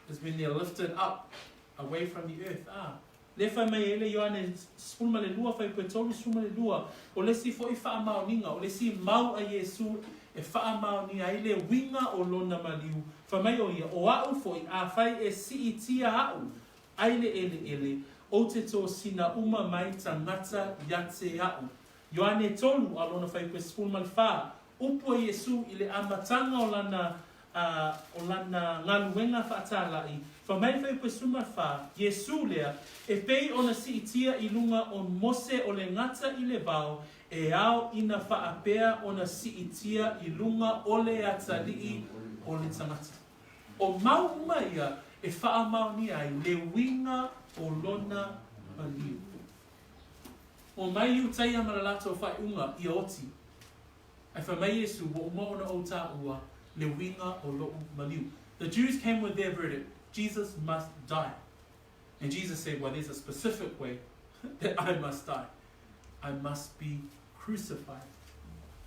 Is when they're lifted up away from the earth. Ah. Lea fai mai ai le Ioane 12 fuaiupu e 32, o le isi foʻi faamaoniga, o le isi mau a Iesu e faamaonia ai le uiga o lona maliu, fai mai o ia, O aʻu foʻi, afai e siitia aʻu ai le eleele, ou te tosina uma mai tagata ia te aʻu. Ioane 3, a lona fuaiupu e 14, upu a Iesu i le amataga o lana a o lana galuega faatālaʻi, fai mai fuaiupu e 14, Iesu lea, e pei ona siitia i luga o Mose o le gata i le vao, e ao ina faapea ona siitia i luga o le atalii o le tagata. O mau uma ia e faamaonia ai le uiga o lona maliu. O mai Iutaia ma le latou faaiuga ia oti. Ae fai mai Iesu, ua uma ona ou taua le uiga o loʻu maliu. The Jews came with their verdict, Jesus must die. And Jesus said, well, there's a specific way that I must die. I must be crucified.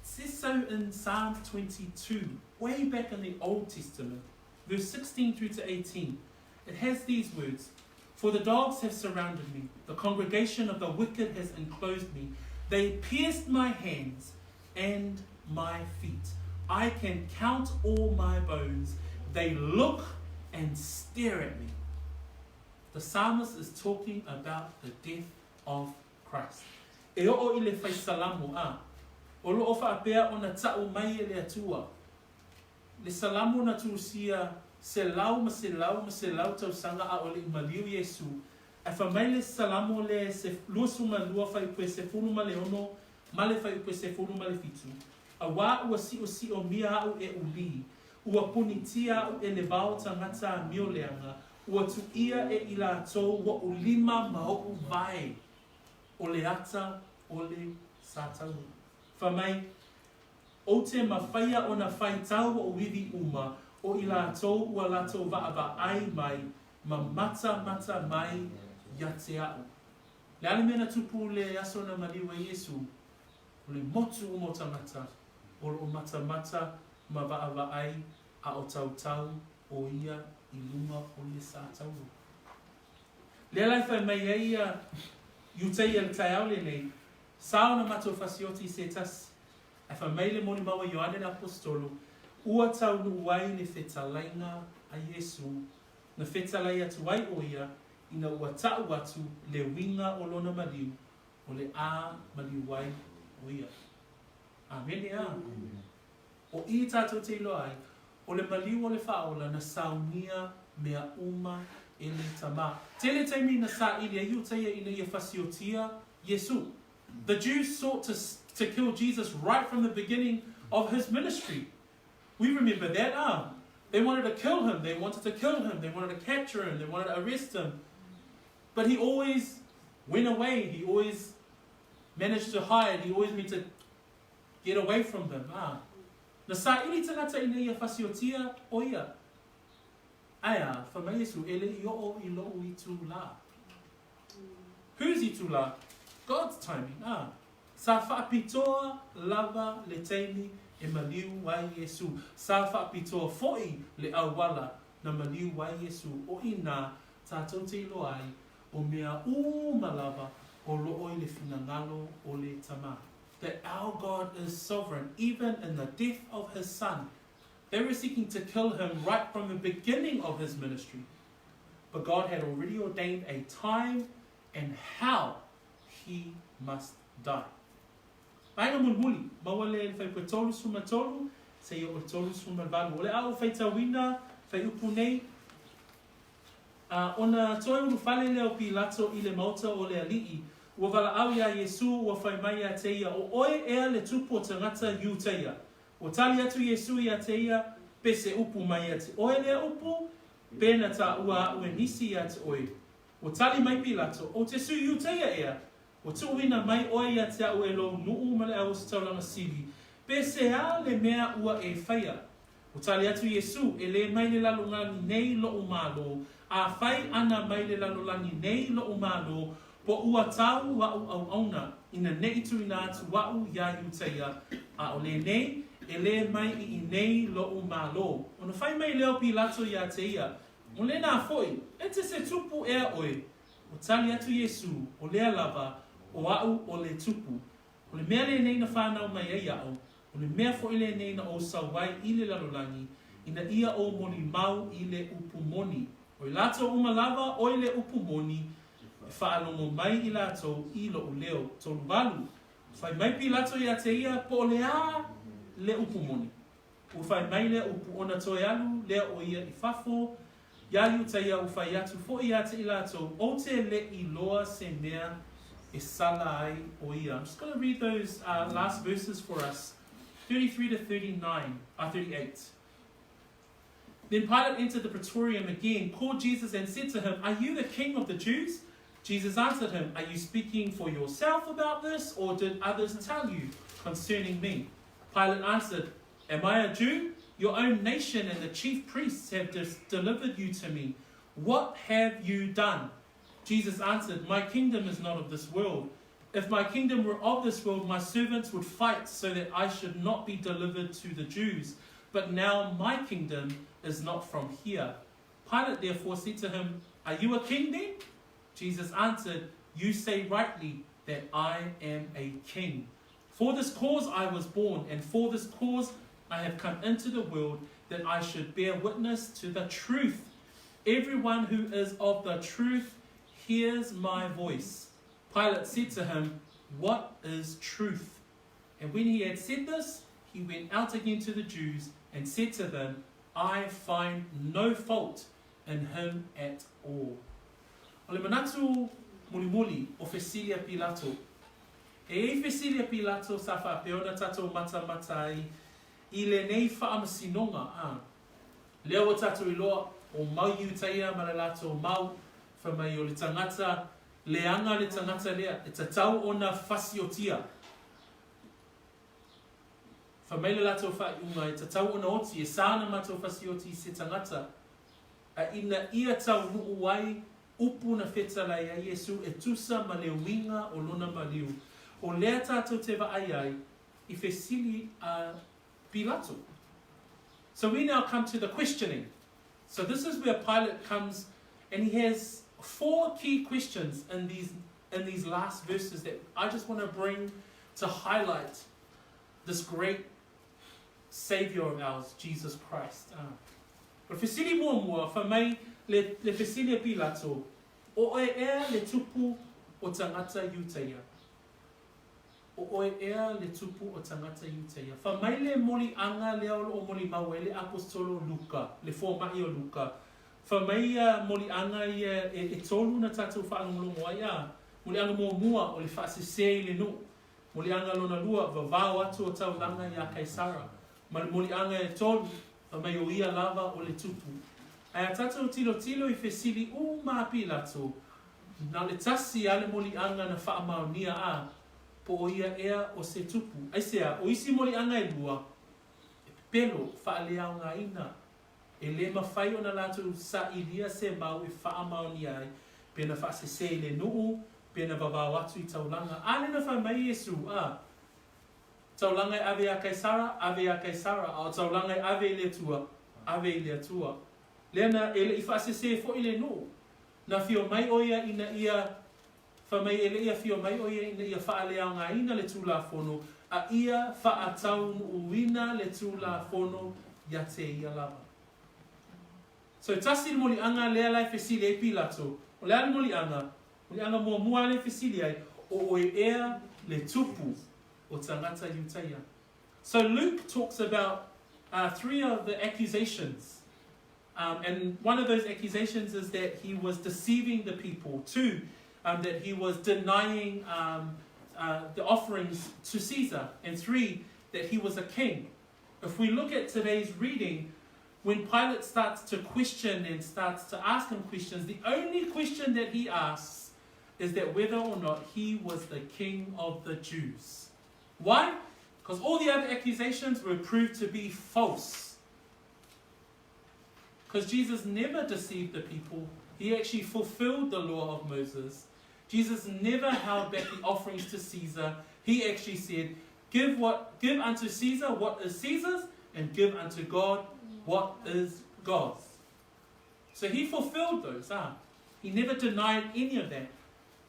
It says so in Psalm 22, way back in the Old Testament, verse 16 through to 18. It has these words, For the dogs have surrounded me, the congregation of the wicked has enclosed me. They pierced my hands and my feet. I can count all my bones. They look and stare at me. The psalmist is talking about the death of Christ. E oo i le fai salamo a, o loo faapea ona taʻu mai e le Atua le salamo na tusia selau ma selau ma selau tausaga a o le i maliu Iesu, ae fai mai le salamo le 22 fuaiupu e 16 ma le fuaiupu e 17. Auā ua siʻosiʻomia aʻu e ʻUlī, ua punitia aʻu e le vao tagata amioleaga, ua tuʻia e i latou oʻu lima ma oʻu wae, o le ata o le sataua. Fai mai, Ou te mafaia ona faitau oʻu iwi uma, o i latou ua latou vaavaai mai ma matamata mai ia te aʻu. Le a le mea na tupu le aso na maliu ai Iesu? O le motu uma o tagata, o loo matamata ma vaavaai a o tautau o ia i luga o le sataua. Lea la e fai mai ai ia Iutaia i le taeao lenei, sa ona matou fasioti i se tasi, ae fai mai le molimau a Ioane le Aposetolo, ua taunuu ai le fetalaiga a Iesu, na fetalai atu ai o ia ina ua ta'u atu le uiga o lona maliu, o le a maliu ai o ia. Amene a. O i tatou te iloa ai, o le maliu o le Faaola na saunia mea uma e le Tama. Tele taimi na saili ai Iutaia ina ia fasiotia Iesu. The Jews sought to, to kill Jesus right from the beginning of his ministry. We remember that, ah. They wanted to kill him, they wanted to kill him, they wanted to capture him, they wanted to arrest him. But he always went away, he always managed to hide, he always meant to get away from them, ah. Na saili tagata ina ia fasiotia o ia. Ae a, fai mai Iesu, e le i oo i loʻu itu la. Whose itu la? God's timing, ah. Sa faapitoa lava le taimi e maliu ai Iesu. Sa faapitoa foʻi le auala na maliu ai Iesu o inā tatou te iloa ai o mea uma lava o loo i le finagalo o le Tama. That our God is sovereign even in the death of his son. They were seeking to kill him right from the beginning of his ministry. But God had already ordained a time and how he must die. Vaega mulimuli, maua le fuaiupu e 33 seia oo i le 38. O le a ou faitauina fuaiupu nei, A ona toe ulufale lea o Pilato i le maota o le alii, ua valaau iā Iesū, ua fai mai iā te ia, O oe ea le tupu o tagata Iutaia? Ua tali atu Iesū iā te ia, Pe se upu mai ia te oe lea upu, pe na taua aʻu e nisi iā te oe. Ua tali mai Pilato, O te su Iutaia ea? Ua tuuina mai oe ia te aʻu e lou nuu ma le auositaulaga sili, pe se a le mea ua e faia? Ua tali atu Iesū, E lē mai le lalolagi nei loʻu malo, afai ana mai le lalolagi nei loʻu malo, po ua tau aʻu ʻauʻauna, ina neʻi tuina atu aʻu iā Iutaia, a ʻo lenei, e lē mai i inei loʻu malo. Ona fai mai lea o Pilato iā te ia, O lenā foʻi, e te se tupu ea ʻoe? Ua tali atu Iesū, O lea lava, ʻo aʻu ʻo le tupu. O le mea lenei na whanau mai ai aʻu, o le mea foʻi lenei na ou sau ai i le lalolagi, ina ia ou molimau i le upu moni. O i latou uma lava ʻo i le upu moni, e faalogo mai i latou i loʻu leo. 38. Fai mai Pilato iā te ia, po o le a le upu moni? Ua fai mai lea upu, ona toe alu lea o ia i fafo, iā Iutaia ua fai atu foʻi iā te i latou, ou te le i loa se mea e sala ai o ia. I'm just going to read those uh, last verses for us, 33 to 39, uh, 38. Then Pilate entered the praetorium again, called Jesus, and said to him, Are you the king of the Jews? Jesus answered him, Are you speaking for yourself about this, or did others tell you concerning me? Pilate answered, Am I a Jew? Your own nation and the chief priests have delivered you to me. What have you done? Jesus answered, My kingdom is not of this world. If my kingdom were of this world, my servants would fight so that I should not be delivered to the Jews. But now my kingdom is not from here. Pilate therefore said to him, Are you a king then? Jesus answered, You say rightly that I am a king. For this cause I was born, and for this cause I have come into the world, that I should bear witness to the truth. Everyone who is of the truth hears my voice. Pilate said to him, What is truth? And when he had said this, he went out again to the Jews and said to them, I find no fault in him at all. O le manatu mulimuli o fesili a Pilato. E i ai fesili a Pilato sa faapea ona tatou matamata ai i lenei faamasinoga, a. Lea ua tatou iloa, o mau Iutaia ma le latou mau, fai mai o le tagata leaga le tagata lea, e tatau ona fasiotia. Fai mai le latou faaiuga, e tatau ona oti, e sa ona matou fasioti i se tagata, a ina ia taunuu ai upu na fetalai ai Iesu e tusa ma le uiga o lona maliu. O lea tatou te vaai ai i fesili a Pilato. So we now come to the questioning. So this is where Pilate comes and he has four key questions in these in these last verses that I just want to bring to highlight this great Saviour of ours, Jesus Christ. Ah. O le fesili muamua, fai mai le, le fesili a Pilato, O oe ea le tupu o tagata Iutaia? O oe ea le tupu o tagata Iutaia? Fai mai le moliaga lea o lo o molimau ai le Aposetolo o Luka, le fomaʻi o Luka. Fai mai ia moliaga ia e, e tolu na tatou faalogologo ai, a. Moliaga muamua, o le faasese i le nuu. Moliaga lona lua, vavao atu o taulaga iā Kaisara. Ma le moliaga e tolu, fai mai o ia lava o le tupu. Ae a tatou tilotilo i fesili uma a Pilato, na o le tasi a le moliaga na faamaonia a, po o ia ea o se tupu. Aisea, o isi moliaga e lua, e pepelo, faaleaogaina, e le mafai ona latou sailia se mau e faamaonia ai, pe na faasese i le nuu, pe na vavao atu i taulaga. A lea na fai mai Iesu, a, Taulaga e ave iā Kaisara, ave iā Kaisara, a o taulaga e ave i le Atua, ave i le Atua. Lea na e le i faasese foi le nuu. Na afio mai o ia ina ia, fai mai e le i afio mai o ia ina ia faaleaogaina le Tulafono, a ia faataunuuina le Tulafono ia te ia lava. So tasi le moliaga lea la e fesili ai Pilato, o le a le moliaga? Moliaga muamua lea e fesili ai, o oe ea le tupu o tagata Iutaia? So Luke talks about 3 of the accusations. And one of those accusations is that he was deceiving the people. 2, that he was denying the offerings to Caesar. And 3, that he was a king. If we look at today's reading, when Pilate starts to question and starts to ask him questions, the only question that he asks is that whether or not he was the king of the Jews. Why? Because all the other accusations were proved to be false. Because Jesus never deceived the people. He actually fulfilled the law of Moses. Jesus never held back the offerings to Caesar. He actually said, Give what give unto Caesar what is Caesar's, and give unto God what is God's. So he fulfilled those, ah. He never denied any of that.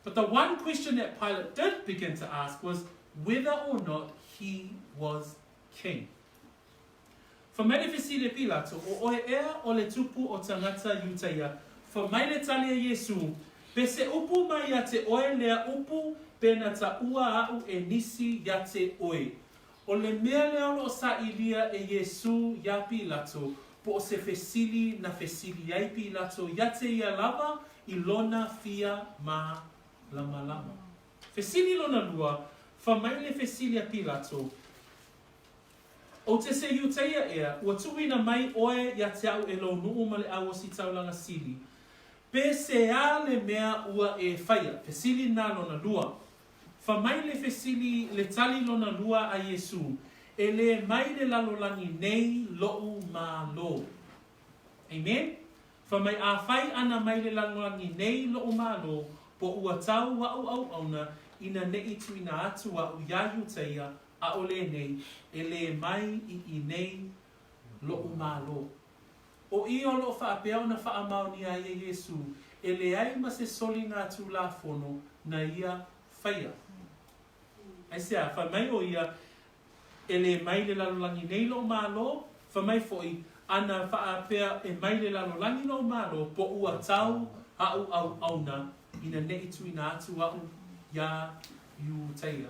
But the one question that Pilate did begin to ask was whether or not he was king. Fai mai le fesili a Pilato, O oe ea o le tupu o tagata Iutaia? Fai mai le tali a Iesu, Pe se upu mai ia te oe lea upu pe na taua aʻu e nisi ia te oe. O le mea lea o lo o sailia e Iesu iā Pilato, po o se fesili na fesili ai Pilato ia te ia lava i lona fia mālamalama. Fesili lona lua, fai mai le fesili a Pilato, Ou te se Iutaia ea, ua tuuina mai oe ia te au e lou nuu ma le au ositaulaga sili. Pe se a le mea ua e faia? Fesili na lona lua. Fa mai le fesili le tali lona lua a Iesu, E le mai le lalolagi nei loʻu Malo. Amen? Fa mai afai ana mai le lalolagi nei loʻu Malo, po ua tau aʻu auauna ina neʻi tuina atu aʻu iā Iutaia, ʻAʻole nei, e lē mai i inei loʻu Malo. ʻO i o loʻo faapea ona faamaonia ai e Iesū, e leai ma se soliga Tulafono na ia faia. Aisea, fai mai ʻo ia, E lē mai le lalolagi nei loʻu Malo, fai mai foʻi, ana faapea e mai le lalolagi loʻu Malo, po ua tau aʻu auauna ina neʻi tuina atu aʻu iā Iutaia.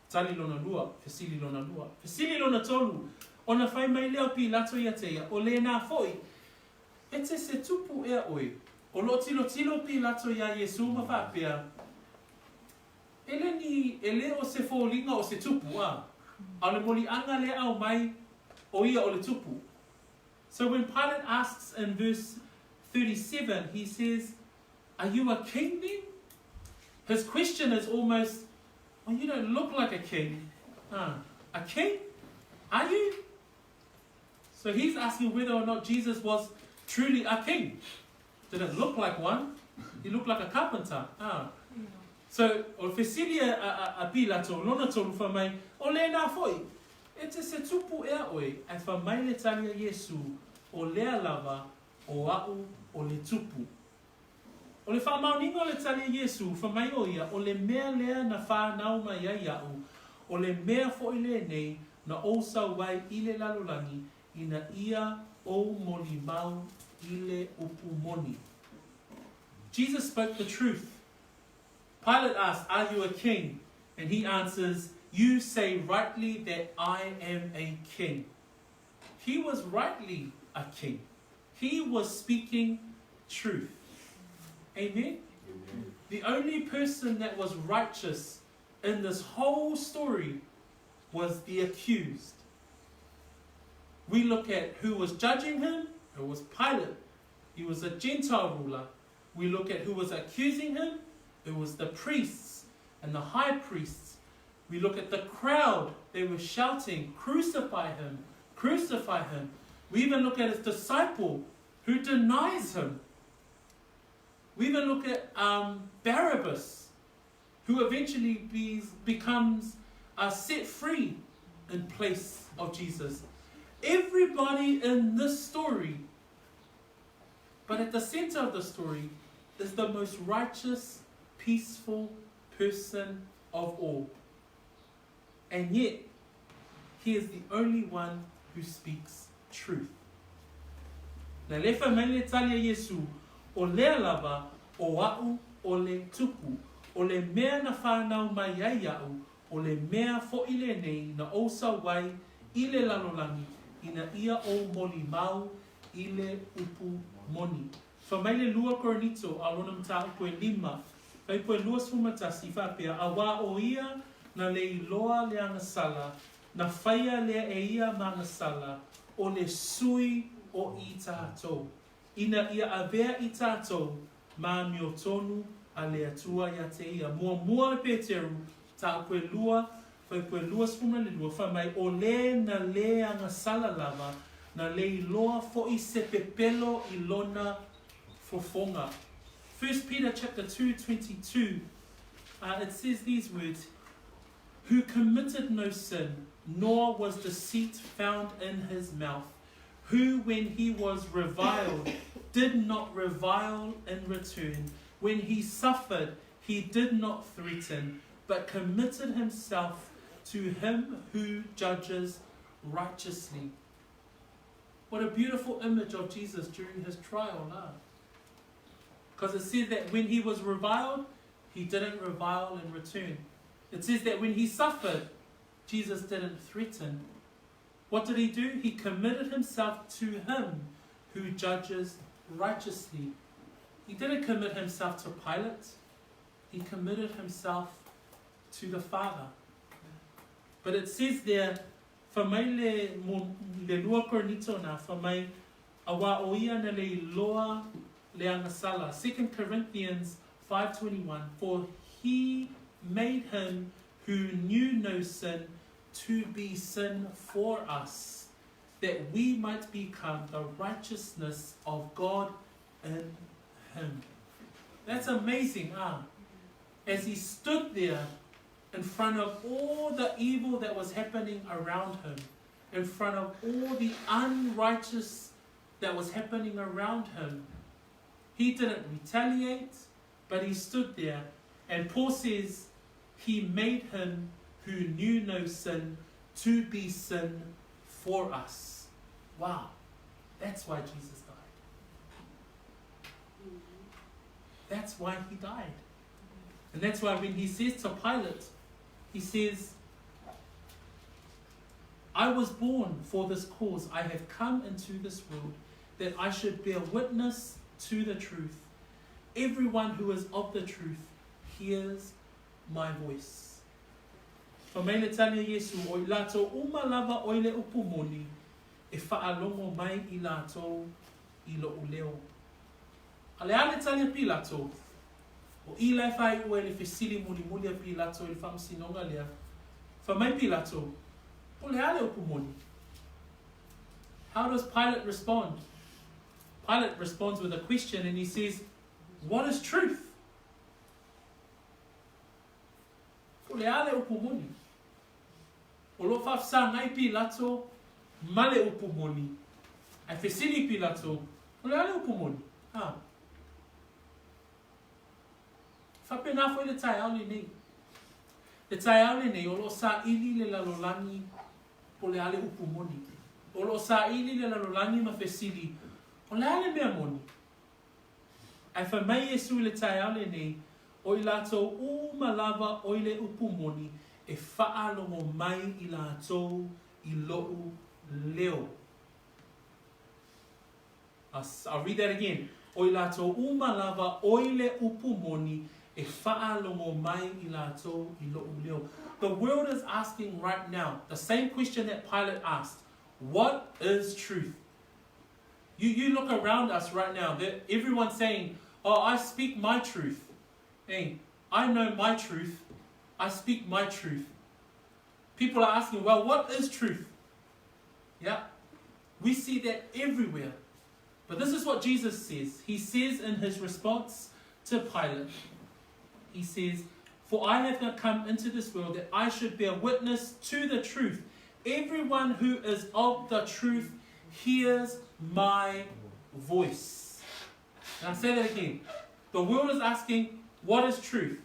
Tali lona lua, fesili lona lua, fesili lona tolu, ona fai mai lea o Pilato ia te ia, O lēnā foʻi, e te se tupu ea ʻoe. O loʻo tilotilo Pilato iā Iesū ma faapea, E le ni, e le o se foliga o se tupu, a. A o le moliaga lea e aumai, o ia o le tupu. So when Pilate asks in verse 37, he says, Are you a king then? His question is almost, Well, you don't look like a king. A king? Are you? So he's asking whether or not Jesus was truly a king. Didn't look like one. He looked like a carpenter. So, o le fesili a, a, a Pilato, lona tolu, fai mai, O lena foi, e te se tupu ea oe, ae fai mai le tali a Iesu, O lea lava, o a'u o le tupu. O le faamaoniga o le tali a Iesu, fai mai o ia, O le mea lea na fanau mai ai iaʻu, o le mea foi lenei na ou sau ai i le lalolagi, ina ia ou molimau i le upu moni. Jesus spoke the truth. Pilate asked, Are you a king? And he answers, You say rightly that I am a king. He was rightly a king. He was speaking truth. Amen? Amen. The only person that was righteous in this whole story was the accused. We look at who was judging him, it was Pilate. He was a Gentile ruler. We look at who was accusing him, it was the priests and the high priests. We look at the crowd, they were shouting, Crucify him, crucify him. We even look at his disciple who denies him. We even look at Barabbas, who eventually becomes set free in place of Jesus. Everybody in this story, but at the center of the story, is the most righteous, peaceful person of all. And yet, he is the only one who speaks truth. Na le fai mai le tali a Iesu, O lea lava, o a'u o le tupu, o le mea na fanau mai ai iaʻu, o le mea foʻi lenei na ou sau ai i le lalolagi, ina ia ou molimau i le upu moni. Fai mai le lua Korinito a lona mataupu e lima, fuaiupu e 21, faapea, Auā o ia na le iloa le agasala, na faia lea e ia ma agasala, o le sui o i tātou, ina ia avea i tātou ma amiotonu a le Atua iā te ia. Muamua le Peteru, mataupu e lua, fuaiupu e 22, fai mai, O le na le agasala lava, na le iloa foʻi se pepelo i lona fofoga. 1 Peter chapter 2, 22, it says these words, Who committed no sin, nor was deceit found in his mouth, who when he was reviled, did not revile in return, when he suffered, he did not threaten, but committed himself to him who judges righteously. What a beautiful image of Jesus during his trial, huh? Because it said that when he was reviled, he didn't revile in return. It says that when he suffered, Jesus didn't threaten. What did he do? He committed himself to him who judges righteously. He didn't commit himself to Pilate. He committed himself to the Father. But it says there, fai mai le, le lua Korinito na, fai mai, auā o ia na le iloa le agasala. 2 Corinthians 5.21, For he made him who knew no sin to be sin for us, that we might become the righteousness of God in him. That's amazing, ah. As he stood there in front of all the evil that was happening around him, in front of all the unrighteous that was happening around him, he didn't retaliate, but he stood there. And Paul says, He made him who knew no sin to be sin for us. Wow. That's why Jesus died. That's why he died. And that's why when he says to Pilate, he says, I was born for this cause. I have come into this world that I should bear witness to the truth. Everyone who is of the truth hears my voice. Fai mai le tali a Iesu, O i latou uma lava o i le upu moni, e faalogo mai i latou i loʻu leo. A o le a le tali a Pilato? O i la e faaiu ai le fesili mulimuli a Pilato i le faamasinoga lea. Fai mai Pilato, Po le a le upu moni? How does Pilate respond? Pilate responds with a question and he says, What is truth? Po o le a le upu moni? O lo o faafesagai Pilato ma le upu moni. Ae fesili Pilato, O le a le upu moni? A. Faapena foi le taeao lenei. Le taeao lenei, o lo o saili le lalolagi po o le a le upu moni. O lo o saili le lalolagi ma fesili, O le a le mea moni? Ae fai mai Iesu i le taeao lenei, O i latou uma lava o i le upu moni e faalogo mai i latou i loʻu leo. I'll read that again. O i latou uma lava o i le upu moni e faalogo mai i latou i loʻu leo. The world is asking right now the same question that Pilate asked. What is truth? You, you look around us right now, that everyone's saying, Oh, I speak my truth. Hey, I know my truth. I speak my truth. People are asking, well, what is truth? Yeah. We see that everywhere. But this is what Jesus says. He says in his response to Pilate, He says, For I have not come into this world that I should bear witness to the truth. Everyone who is of the truth hears my voice. And I say that again. The world is asking, What is truth?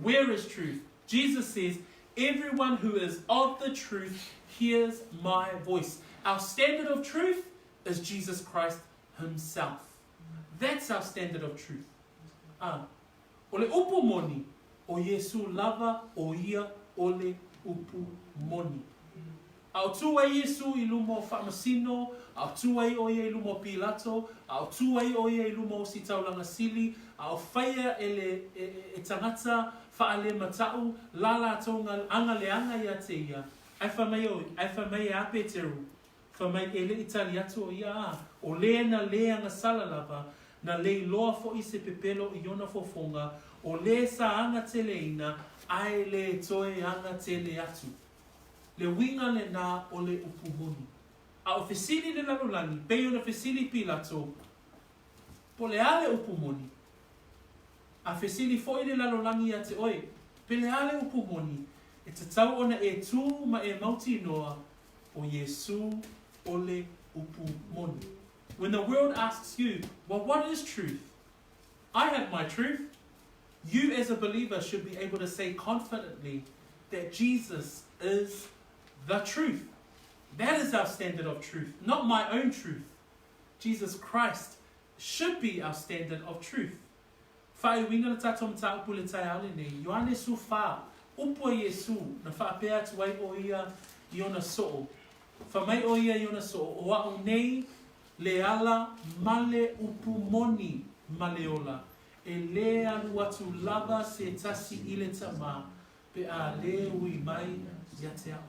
Where is truth? Jesus says, Everyone who is of the truth hears my voice. Our standard of truth is Jesus Christ Himself. That's our standard of truth. Ah, o le upu moni, o Iesu lava o ia o le upu moni. A o tū ai Iesu i luma o Faamasino, a o tū ai o ia i luma o Pilato, a o tū ai o ia i luma o Ositaulaga Sili, a o whaia e le e, e, e tangata whaale matau, la latou anga leaga ia te ia, Ae fai mai o, ae fai mai e a Peteru, fai mai e le i tali atu o ia a, o le na le agasala lava, na le iloa foʻi se pepelo i ona fofoga, o le sa aga teleina, ae le toe aga tele atu. Le uiga lenā o le upu moni. A o fesili le lalolagi, pei ona fesili Pilato, Po le a le upu moni? A fesili foʻi le lalolagi ia te oe, Pe le a le upu moni? E tatau ona e tū ma e mautinoa, o Iesū o le upu moni. When the world asks you, well what is truth? I have my truth. You as a believer should be able to say confidently that Jesus is the truth. That is our standard of truth, not my own truth. Jesus Christ should be our standard of truth. Faaiuina le tatou mataupu i le taeao lenei, Ioane 14, upu a Iesu, na faapea atu ai o ia i ona soo. Fai mai o ia i ona soo, O a'u nei le ala ma le upu moni ma le ola, e lē alu atu lava se tasi i le Tama, pe a lē ui mai ia te a'u.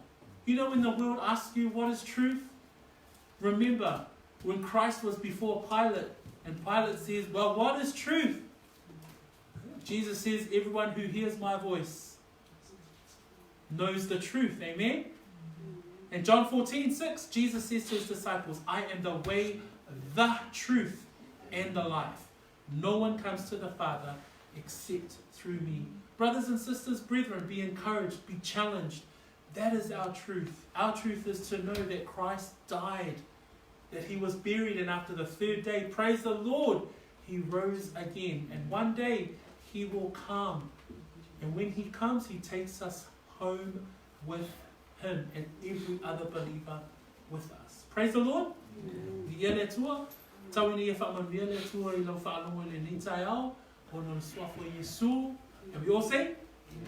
You know when the world asks you what is truth, remember when Christ was before Pilate, and Pilate says, Well, what is truth? Jesus says, Everyone who hears my voice knows the truth. Amen? In John 14, 6, Jesus says to his disciples, I am the way, the truth, and the life. No one comes to the Father except through me. Brothers and sisters, brethren, be encouraged, be challenged. That is our truth. Our truth is to know that Christ died, that he was buried, and after the third day, praise the Lord, he rose again. And one day he will come. And when he comes, he takes us home with him and every other believer with us. Praise the Lord. Viia le Atua. Tau ina ia faamanuia le Atua i lau faalogo i lenei taeao, ona o le Suafa o Iesu. And we all say?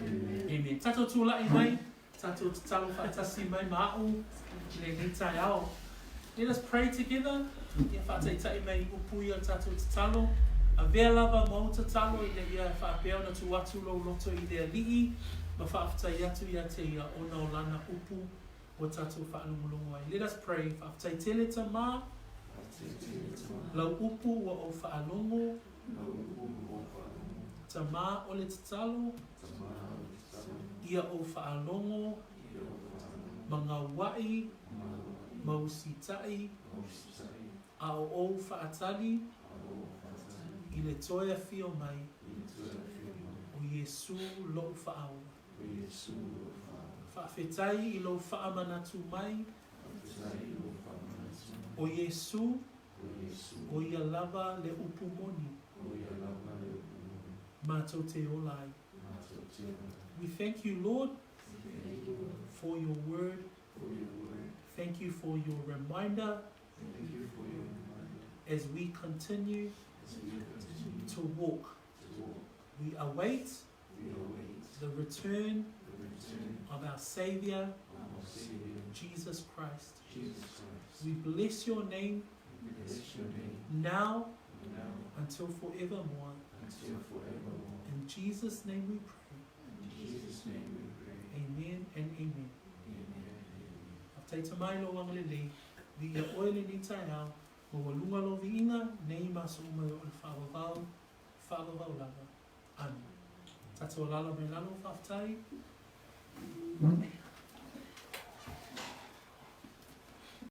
Amen. Amen. Tatou tula'i mai, tatou tatalo faatasi mai ma a'u i lenei taeao. Let us pray together. Ia faataitai mai i upu ia o le tatou tatalo. Avea lava ma ou tatalo ina ia faapea ona tuu atu lou loto i le Alii ma faafetai atu ia te Ia ona o Lana upu ua tatou faalogologo ai. Let us pray. Faafetai tele Tama, lau upu ua ou faalogo, Tama o le tatalo, ia ou faalogo ma gaua'i ma usitai a o ou faatali i le toe afio mai o Iesu lou Faaola. Faafetai i lou faamanatu mai o Iesu, o ia lava le upu moni matou te ola ai. We thank you, Lord, for your word. Thank you for your reminder as we continue to walk. We await the return of our Savior, Jesus Christ. We bless your name now until forevermore. In Jesus' name we pray. Amen and amen. Faafetai Tama i lou agalelei, viia oe lenei taeao, maualuga lou viiga, nei ma aso uma e oo i le faavavau, faavavau lava. Amene. Tatou alala mai lalo, faafetai.